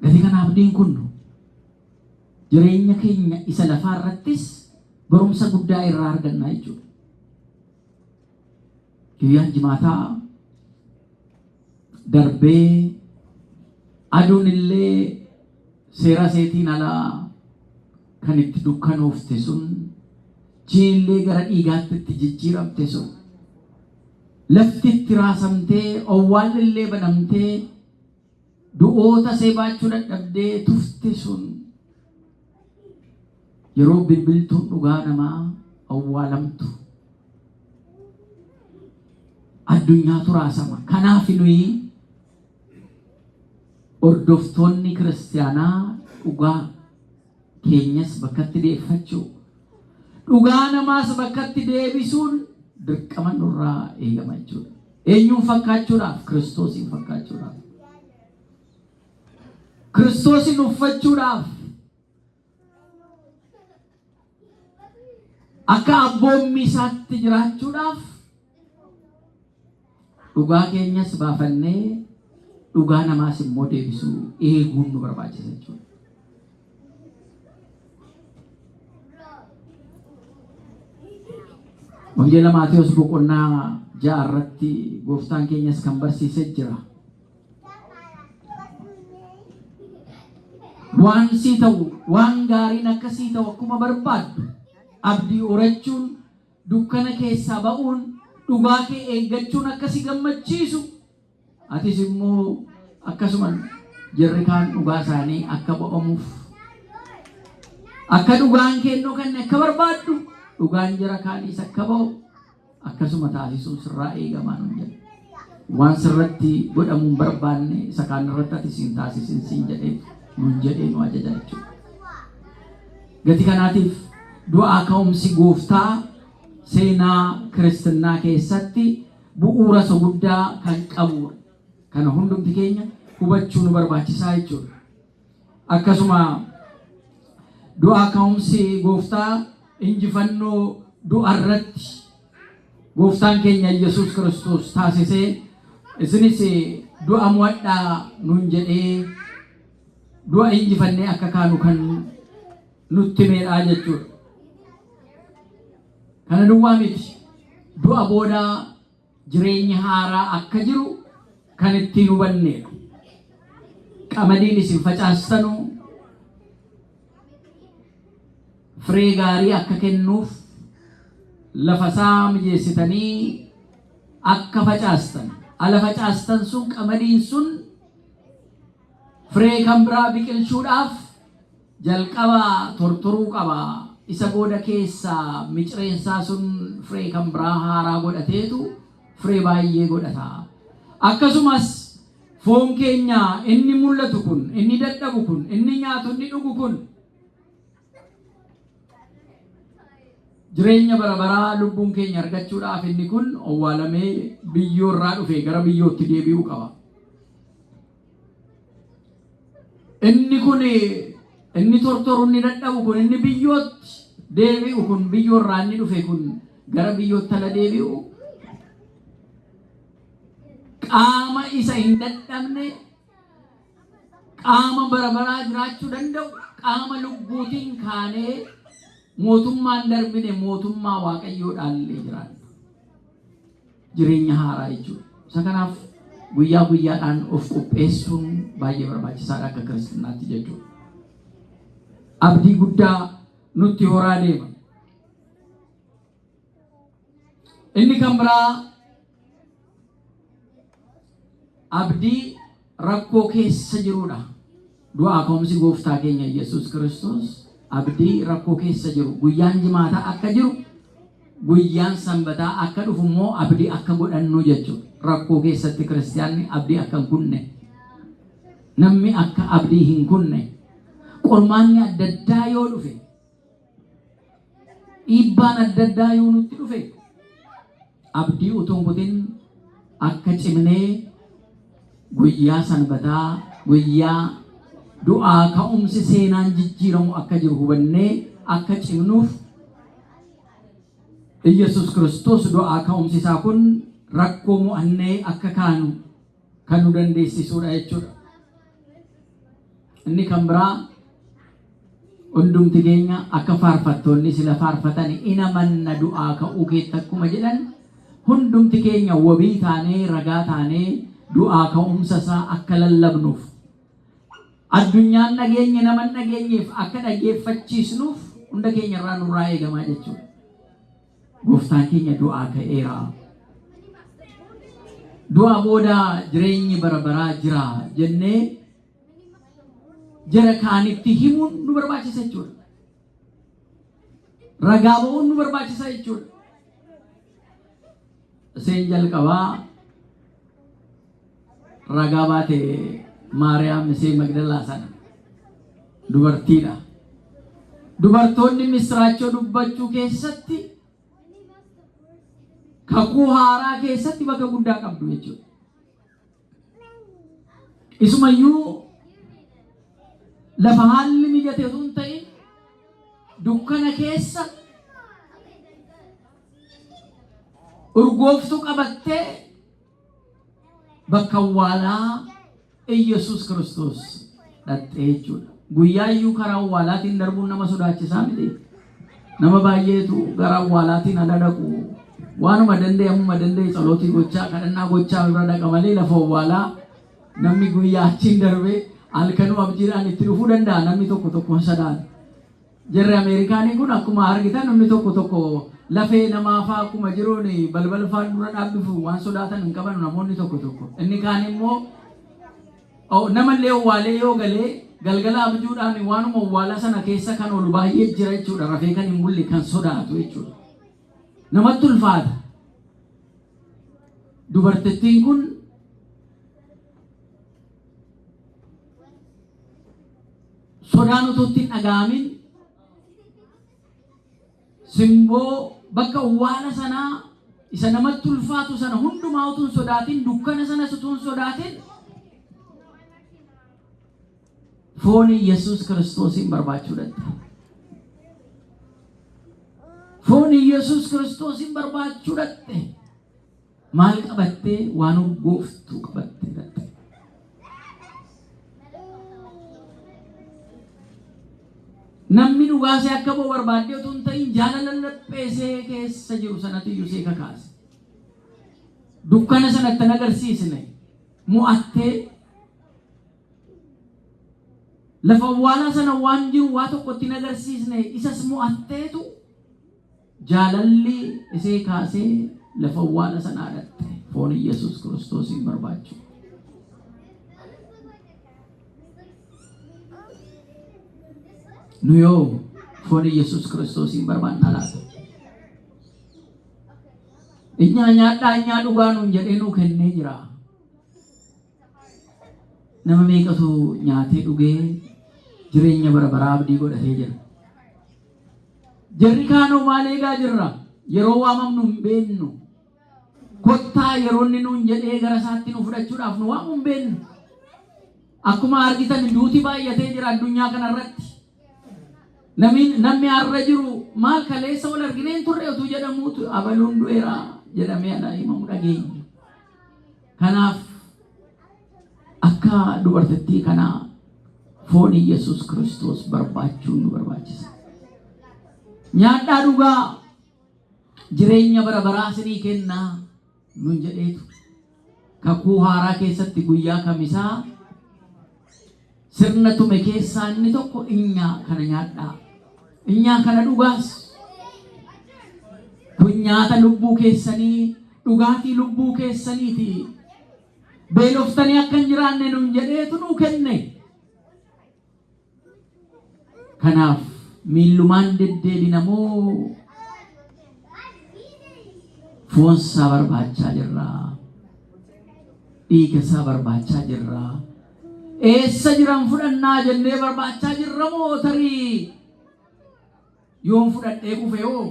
Gatii kana abdiin kun jireenya keenya isa lafaa irrattis Barumsa guddaa irraa arganna jechuudha. Guyyaan jimaataa darbee aduun illee seera seetiin alaa kan itti dukkanoofte sun, jiillee gara dhiigaatti itti jijjiiramte sun, lafti itti raasamtee, owwaalli illee banamtee, du'oota see baachuu dadhabdee tufte sun, yeroo bilbiltuun dhugaa namaa awwaalamtu addunyaatu raasama. Kanaaf nuyi hordoftoonni kiristaanaa dhugaa keenyas bakkatti deeffachuu, dhugaa namaas bakkatti deebisuun dirqama nurraa eegama jechuudha. Eenyuun fakkaachuudhaaf? Kiristoosiin fakkaachuudhaaf. Kiristoosiin uffachuudhaaf. Akka abboommii isaatti jiraachuudhaaf dhugaa keenyas baafannee dhugaa namaas immoo deebisuu eeguun nu barbaachisa jechuudha. Wangeela Maatewos boqonnaa 6 irratti gooftaan keenyas kan barsiisee jira. Waan sii ta'u, waan gaariin akka sii ta'u akkuma barbaaddu, abdii horachuun, dukkana keessaa ba'uun, dhugaa kee eeggachuun akka si gammachiisu, atis immoo akkasuma jarri kaan dhugaa isaanii akka ba'amuuf, akka dhugaan kee hin dhokanne akka barbaaddu, dhugaan jara kaaniis akka ba'u akkasuma taasisuun sirraa eegamaa nuun jedhe. Waan sirratti godhamuu hin barbaanne isa kaan irratti ati siin taasisin siin jedhee nuun jedhee nu ajaja jechuudha. Gati kanaatiif du'aa ka'umsi gooftaa seenaa kiristinnaa keessatti bu'uura isa guddaa kan qabudha. Kana hundumti keenya hubachuu nu barbaachisaa jechuudha. Akkasuma du'aa ka'umsi gooftaa injifannoo du'a irratti gooftaan keenya Yesuus Kiristoos taasisee, isinis du'a mo'adhaa nuun jedhee, du'a injifannee akka kaanu kan nutti himeedha jechuudha. Kana duwwaa miti, du'a booda jireenyi haaraa akka jiru kan ittiin hubanneedha. Qamadiin isin facaastanu firee gaarii akka kennuuf lafa isaa mijeessitanii akka facaastan, ala facaastan sun, qamadiin sun firee kan biraa biqilchuudhaaf jalqaba tortoruu qaba. Isa booda keessaa micireensaa sun firee kan biraa haaraa godhateetu firee baay'ee godhata. Akkasumas foon keenya inni mul'atu kun, inni dadhabu kun, inni nyaatu, inni dhugu kun jireenya bara baraa lubbuun keenya argachuudhaaf inni kun owwaalamee biyyoo irraa dhufe gara biyyootti deebi'uu qaba. Inni kun, inni tortoru, inni dadhabu kun, inni biyyootti deebi'u kun, biyyoo irraa inni dhufe kun gara biyyootti ala deebi'u, qaama isa hin dadhabne, qaama bara baraa jiraachuu danda'u, qaama lubbuutiin kaanee mootummaan darbine mootummaa Waaqayyoo dhaallee jiraanna. Jireenya haaraa jechuudha. Isa kanaaf guyyaa guyyaadhaan of qopheessuun baay'ee barbaachisaadha akka kiristaanaatti jechuudha. Abdii guddaa nutti horaa deema. Inni kan biraa abdii rakkoo keessa jirudha. Du'aa ka'umsi gooftaa keenya Yesuus Kiristoos abdii rakkoo keessa jiru. Guyyaan jimaataa akka jiru, guyyaan sanbataa akka dhufu immoo abdii akka godhannu jechuudha. Rakkoo keessatti kiristaanni abdii akka hin kunne, namni akka abdii hin kunne, qormaanni adda addaa yoo dhufe, dhiibbaan adda addaa yoo nutti dhufe, abdii utuu hin kutin akka cimnee guyyaa sanbataa, guyyaa du'aa ka'umsi seenaan jijjiiramu akka jiru hubannee akka cimnuuf, Iyyasuus Kiristoos du'aa ka'umsi isaa kun rakkoo mo'annee akka kaanu kan nu dandeessisuudha jechuudha. Inni kan biraa Hundumti keenya akka faarfattoonni sila faarfatan in amanna du'aa ka'uu keetti akkuma jedhan hundumti keenya wabii taanee ragaa taanee du'aa ka'umsa isaa akka lallabnuuf addunyaan dhageenye nama hin dhageenyeef akka dhageeffachiisnuuf hunda keenya irraa nurraa eegamaa jechuudha. Gooftaan keenya du'aa ka'eera. Du'a booda jireenyi bara baraa jira jennee jara kaanitti himuun nu barbaachisa jechuudha. Ragaa ba'uun nu barbaachisa jechuudha. Isheen jalqabaa ragaa baate Maariyaam ishee Magdalaa sana dubartiidha. Dubartoonni misraachoo dubbachuu keessatti kakuu haaraa keessatti bakka guddaa qabdu jechuudha. Isumayyuu lafa haalli mijate osoo hin ta'in dukkana keessa urgooftuu qabattee bakka awwaalaa Iyyasuus Kiristoos dhaqxee jechuudha. Guyyaa iyyuu karaa awwaalaatiin darbuun nama sodaachisaa miti. Nama baay'eetu gara awwaalaatiin ala dhaqu. Waanuma danda'e ammuma danda'e tsalootii gochaa kadhannaa gochaa bira dhaqa malee lafa awwaalaa namni guyyaa achiin darbee halkanuu abjiidhaan itti dhufuu danda'a namni tokko tokko hin sodaatu. Jarri Ameerikaanii kun akkuma argitan namni tokko tokko lafee namaa fa'aa akkuma jiruun balbala fa'aa dura dhaabbifu waan sodaatan hin qaban namoonni tokko tokko. Inni kaan immoo namallee owwaalee yoo galee galgala abjuudhaan waanuma owwaalaa sana keessa kan oolu baay'ee jira jechuudha. Rafee kan hin bulle kan sodaatu jechuudha. Namatti ulfaata. Dubartittiin kun sodaan utuu itti hin dhaga'amin simboo bakka owwaala sanaa isa namatti ulfaatu sana hundumaa utuu hin sodaatin dukkana sanas utuu hin sodaatin foon Yesuus Kiristoosiin barbaachuu dhaqxe. Foon Yesuus Kiristoosiin barbaachuu dhaqxe. Maal qabattee? Waan urgooftuu qabattee dhaqxe. Namni dhugaasee akka ba'u barbaaddee utuu hin ta'in jaalala lapheesee keessa jiru sanatu iyyuu see kakaase. Dukkana sanatti hin agarsiisne mo'attee lafa awwaalaa sana waan jiru waa tokkotti hin agarsiisne isas mo'atteetu Jaalalli isee kaasee lafa awwaala sanaa dhaqxe foon Iyyasuus Kiristoosiin barbaachuu. Nu yoo foon Iyyasuus Kiristoosiin barbaannaa laata? Inyaa nyaadhaa inyaa dhugaa nuun jedhee nuu kennee jira. Nama meeqatu nyaatee dhugee jireenya bara baraa abdii godhatee jira. Jarri kaanoo maal eegaa jirra? Yeroo waamamnu hin beennu. Kottaa yeroo inni nuun jedhee gara isaatti nu fudhachuudhaaf nu waamu hin beennu. Akkuma argitan duuti baay'atee jira addunyaa kanarratti. Namni namni har'a jiru maal kaleessa wal arginee hin turre utuu jedhamuutu abaluun du'eera jedhamee ala himamu dhageenya. Kanaaf akka dubartittii kanaa foon Yesuus Kiristoos barbaachuun nu barbaachisa. Nyaadhaa dhugaa jireenya bara baraa isinii kennaa nun jedheetu kakuu haaraa keessatti guyyaa kamisaa sirna tume keessaa inni tokko inyaa kana nyaadhaa. Inyaa kana dhugaas. Kun nyaata lubbuu keessanii, dhugaatii lubbuu keessaniiti. Beeloftanii akka hin jiraanne nun jedheetu nuu kenne. Kanaaf miillumaan deddeebina moo foonsaa barbaachaa jirra? Dhiiga isaa barbaachaa jirra? Eessa jiran fudhannaa jennee barbaachaa jirra moo tarii yoon fudhadhee kufe hoo?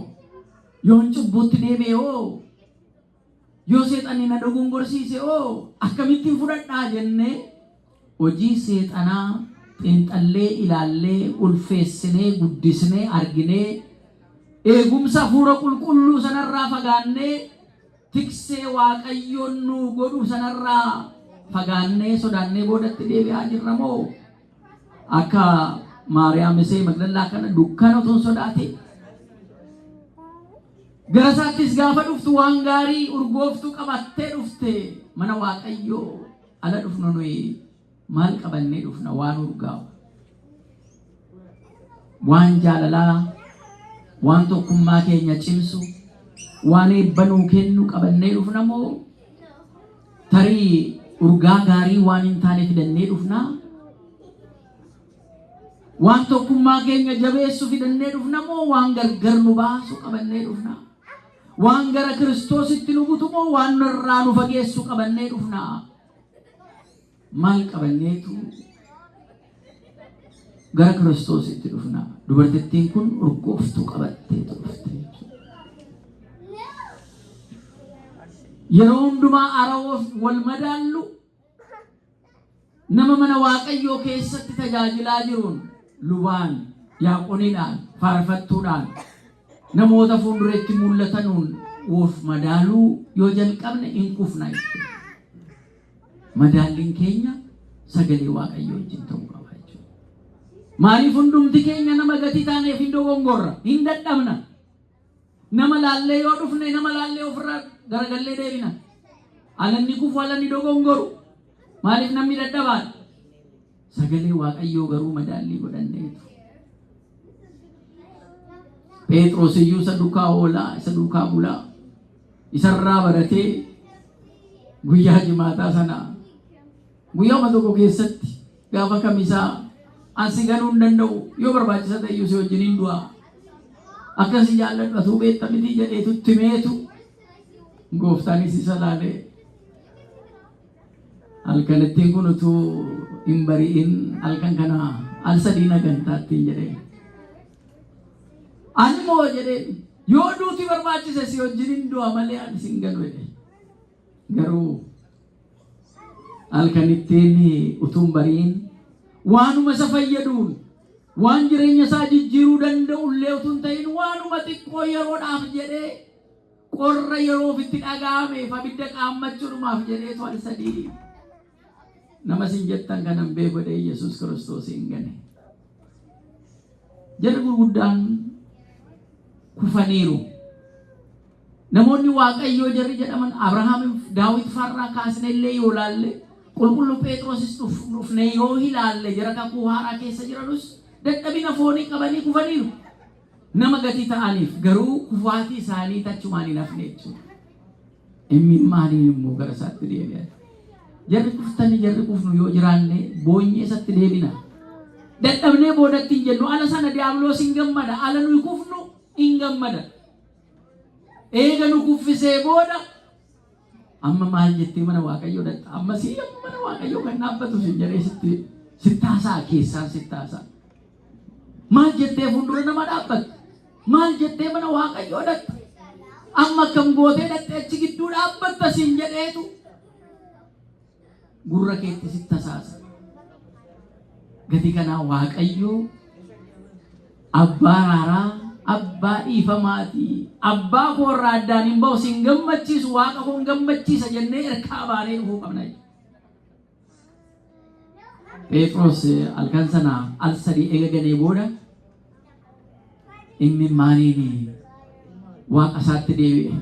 Yoon cubbuutti deebi'e hoo? Yoo seexanni na dogongorsiise hoo akkamittiin fudhadhaa jennee hojii seexanaa xiinxallee ilaallee ulfeessinee guddisnee arginee eegumsa hafuura qulqulluu sanarraa fagaannee tiksee Waaqayyoon nu godhu sanarraa fagaannee sodaannee boodatti deebi'aa jirra moo akka Maariyaam isee Magdalaa kana dukkana otoo hin sodaatin gara isaattis gaafa dhuftu waan gaarii urgooftuu qabattee dhufte. Mana Waaqayyoo ala dhufnu nuyi maal qabannee dhufna? Waan urgaa'u, waan jaalalaa, waan tokkummaa keenya cimsu, waan eebba nuu kennu qabannee dhufna moo tarii urgaa gaarii waan hin taane fidannee dhufnaa? Waan tokkummaa keenya jabeessu fidannee dhufna moo waan gargar nu baasu qabannee dhufna? Waan gara Kiristoositti nu butu moo waan nurraa nu fageessu qabannee dhufna? Maal qabanneetu gara Kiristoositti dhufna? Dubartittiin kun urgooftuu qabatteetu dhufte. Yeroo hundumaa arawoof wal madaallu nama mana Waaqayyoo keessatti tajaajilaa jiruun, lubaan, diyaaqoniidhaan, faarfattuudhaan, namoota fuuldureetti mul'atanuun of madaaluu yoo jalqabne in kufna jechuudha. Madaalliin keenya sagalee Waaqayyoo wajjin ta'uu qaba jechuudha. Maaliif? Hundumti keenya nama gatii taaneef hin dogongorra, hin dadhabna. Nama laallee yoo dhufne, nama laallee ofirraa garagallee deebina. Alanni kufu, alanni dogongoru. Maaliif? Namni dadhabaadha. Sagalee Waaqayyoo garuu madaallii godhanneetu. Phexros iyyuu isa duukaa oolaa, isa duukaa bulaa, isarraa baratee guyyaa jimaataa sana guyyaama tokko keessatti gaafa kamisaa "Ansi ganuu hin danda'u, yoo barbaachisa ta'e iyyuu si wajjin hin du'a. Akkasi jaalladhu atuu beekta miti" jedheetu timeetu, gooftaanis isa laalee "Halkanittiin kun utuu hin bari'in halkan kana al sadii na gantaattiin" jedhee. "Ani moo?" jedhee, "Yoo duuti barbaachise si wajjin hin du'a malee ani sin ganu" jedhe. Garuu halkanittiin utuu hin bari'in waanuma isa fayyaduun, waan jireenya isaa jijjiiruu danda'u illee utuu hin ta'in, waanuma xiqqoo yeroodhaaf jedhee, qorra yeroo ofitti dhaga'ameef abidda qaammachuudhumaaf jedheetu al sadii "Nama sin jettan kanan beeku" jedhee Yesuus Kiristoos hin gane. Jarri gurguddaan kufaniiru. Namoonni Waaqayyoo jarri jedhaman, Abrahaam, Daawit faarraa kaasne illee yoo laalle, qulqulluu Phexrosis dhufnee yoo ilaalle, jara kakuu haaraa keessa jiranus dadhabina foonii qabanii kufaniiru. Nama gatii ta'aniif garuu kufaatii isaanii tachumaan hin hafne jechuudha. Imimmaaniin immoo gara isaatti deebi'an. Jarri kuftanii, jarri kufnu yoo jiraanne, boonyee isatti deebina. Dadhabnee boodatti hin jennu. Ala sana diiyaabiloos hin gammada. Ala nuyi kufnu hin gammada. Eega nu kuffisee booda "Amma maal jettee mana Waaqayyoo dhaqxa? Amma sii amma mana Waaqayyoo kan dhaabbatu sin jedhee sitti sittaasaa keessaan sittaasaa. Maal jettee fuuldura nama dhaabbatta? Maal jettee mana Waaqayyoo dhaqxa? Amma akkam gootee dhaqxee achi gidduu dhaabbatta?" sin jedheetu gurra keetti sitti tasaasa. Gati kanaa Waaqayyoo abbaa araaraa, abbaa dhiifamaati. Abbaa koo irraa addaan hin ba'u, sin gammachiisu, Waaqa koo hin gammachiisa jennee erkaa baanee dhufuu qabna jechuudha. Phexros halkan sana al sadii eega ganee booda inni maaniin Waaqa isaatti deebi'e.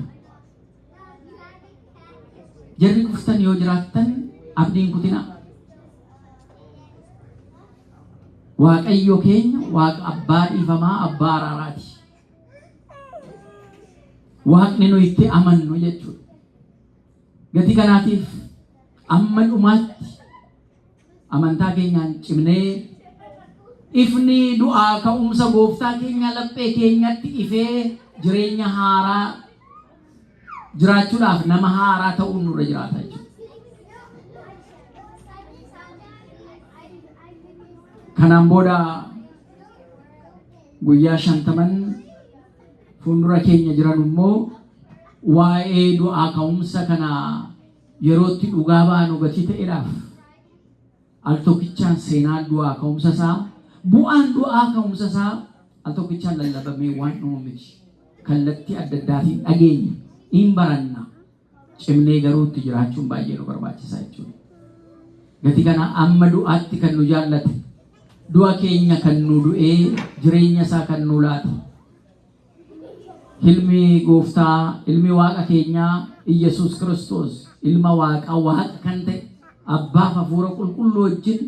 Jarri kuftan yoo jiraattan abdiin kutinaa. Waaqayyo keenya Waaqa abbaa dhiifamaa, abbaa araaraati. Waaqni nu itti amannu jechuudha. Gatii kanaatiif amma dhumaatti amantaa keenyaan cimnee, ifni du'aa ka'umsa gooftaa keenya laphee keenyatti ifee, jireenya haaraa jiraachuudhaaf nama haaraa ta'uun nurra jiraata jechuudha. Kanaan booda guyyaa 50n fuuldura keenya jiran immoo waa'ee du'aa ka'umsa kana yerootti dhugaa baanu gatii ta'eedhaaf, al tokkichaan seenaa du'aa ka'umsa isaa, bu'aan du'aa ka'umsa isaa al tokkichaan lallabamee waan dhumu miti. Kallattii adda addaatiin dhageenya, hin baranna. Cimnee garuu itti jiraachuun baay'ee nu barbaachisa jechuudha. Gatii kana amma du'aatti kan nu jaallate, Du'a keenya kan nu du'ee jireenya isaa kan nu laate. Ilmi gooftaa, ilmi waaqa keenyaa Iyyasuus Kiristoos, ilma waaqaa waaqa kan ta'e, abbaaf hafuura qulqulluu wajjin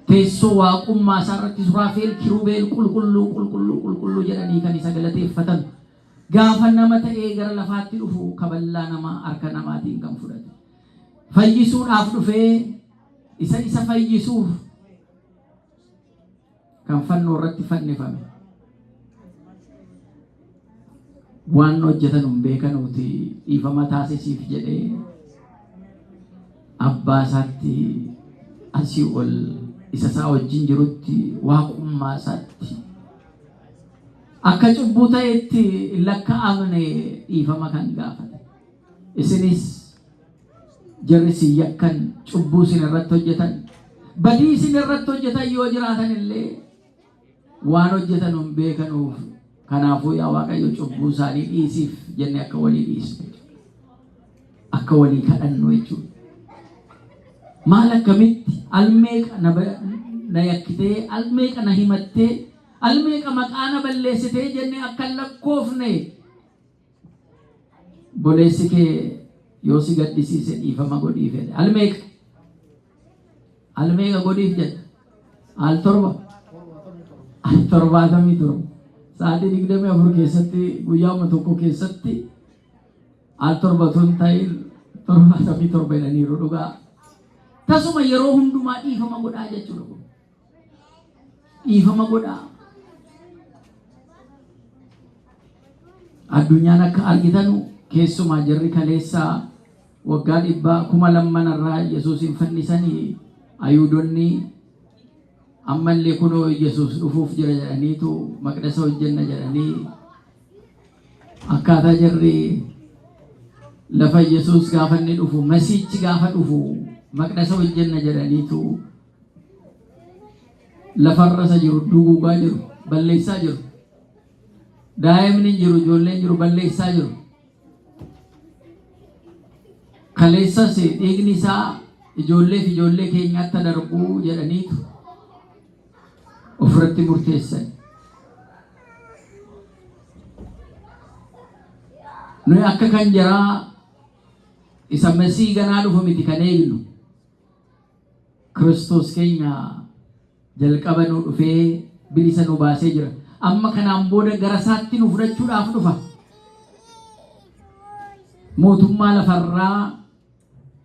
teessoo waaqummaa isaa irratti Suraafeel Kirubeel qulqulluu qulqulluu qulqulluu jedhanii kan isa galateeffatan. Gaafa nama ta'ee gara lafaatti dhufu kaballaa namaa harka namaatiin kan fudhate. Fayyisuudhaaf dhufee isa isa fayyisuuf kan fannoo irratti fannifame. Waan hojjetan hin beekanuuti dhiifama taasisiif jedhee abbaa isaatti asii ol isa isaa wajjin jirutti waaqummaa isaatti akka cubbuu ta'etti hin lakkaa'amne dhiifama kan gaafate. Isinis jarri isin yakkan cubbuu isin irratti hojjetan badii isin irratti hojjetan yoo jiraatan illee waan hojjetan hin beekanuuf kanaafuu yaa Waaqayyo cubbuu isaanii dhiisiif jennee akka walii dhiisnu jechuudha. Akka walii kadhannu jechuudha. Maal akkamitti almeeqa na yakkitee almeeqa na himattee almeeqa maqaa na balleessitee jennee akka hin lakkoofne Obboleessi kee yoo si gaddisiise dhiifama godhiif jedhe. Al meeqa? Al meeqa godhiif jedha? Al torba? Al 77. Sa'aatii 24 keessatti guyyauma tokko keessatti al torba tun ta'in 77 jedhaniiru dhugaa. Tasuma yeroo hundumaa dhiifama godhaa jechuudha. Dhiifama godhaa. Addunyaan akka argitanu keessumaa jarri kaleessaa waggaa dhibbaa kuma lammanarraa Yesuusin fannisanii Ayuudonni ammallee kunoo Yesuus dhufuuf jira jedhaniitu maqdasa hojjenna jedhanii akkaataa jarri lafa Yesuus gaafa inni dhufu masiichi gaafa dhufu maqdasa hojjenna jedhaniitu lafarra isa jiru duguugaa jiru balleessaa jiru. Daa'imni hin jiru ijoolleen jiru balleessaa jiru. Kaleessas dhiigni isaa ijoollee fi ijoollee keenyaatti darbuu jedhaniitu ofirratti murteessan. Nuyi akka kan jaraa isa masii ganaa dhufu miti kan eegnu. Kiristoos keenya jalqaba nu dhufee bilisa nu baasee jira. Amma kanaan booda gara isaatti nu fudhachuudhaaf dhufa. Mootummaa lafarraa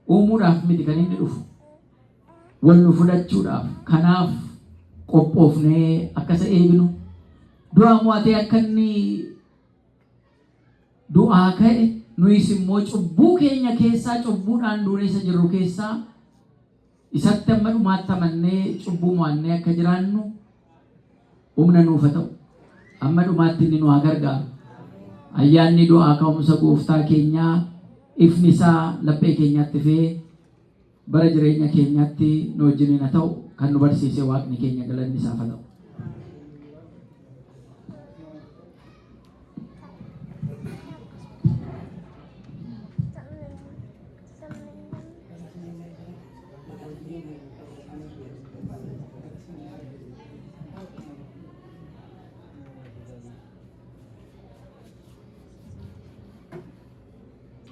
uumuudhaaf miti kan inni dhufu. Wal nu fudhachuudhaaf. Kanaaf qophoofnee akka isa eegnu. Du'a mo'atee akka inni du'aa ka'e, nuyis immoo cubbuu keenya keessaa cubbuudhaan duunee isa jirru keessaa isatti amma dhumaatti amannee cubbuu mo'annee akka jiraannu humna nuuf haa ta'u. Amma dhumaatti inni nu haa gargaaru. Ayyaanni du'aa ka'umsa gooftaa keenyaa ifni isaa laphee keenyatti ifee bara jireenya keenyaatti nu wajjiniin haa ta'u kan nu barsiise waaqni keenya galanni isaaf haa ta'u.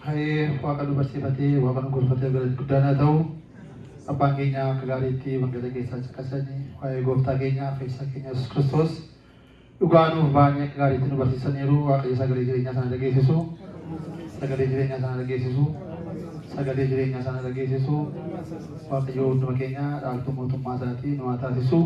Hayee waaqa nu barsiifatee waaqa nu gorfatee galati guddaan haa ta'u. Abbaan keenya akka gaariitti wangeela keessaa caqasanii waa'ee gooftaa keenya fayyisaa keenya Yesuus Kiristoos dhugaa nuuf ba'anii akka gaariitti nu barsiisaniiru. Waaqayyo sagalee jireenyaa sana dhageessisu. Sagalee jireenyaa sana dhageessisu. Sagalee jireenyaa sana dhageessisu. Waaqayyo hunduma keenya dhaaltuu mootummaa isaatii nu haa taasisu.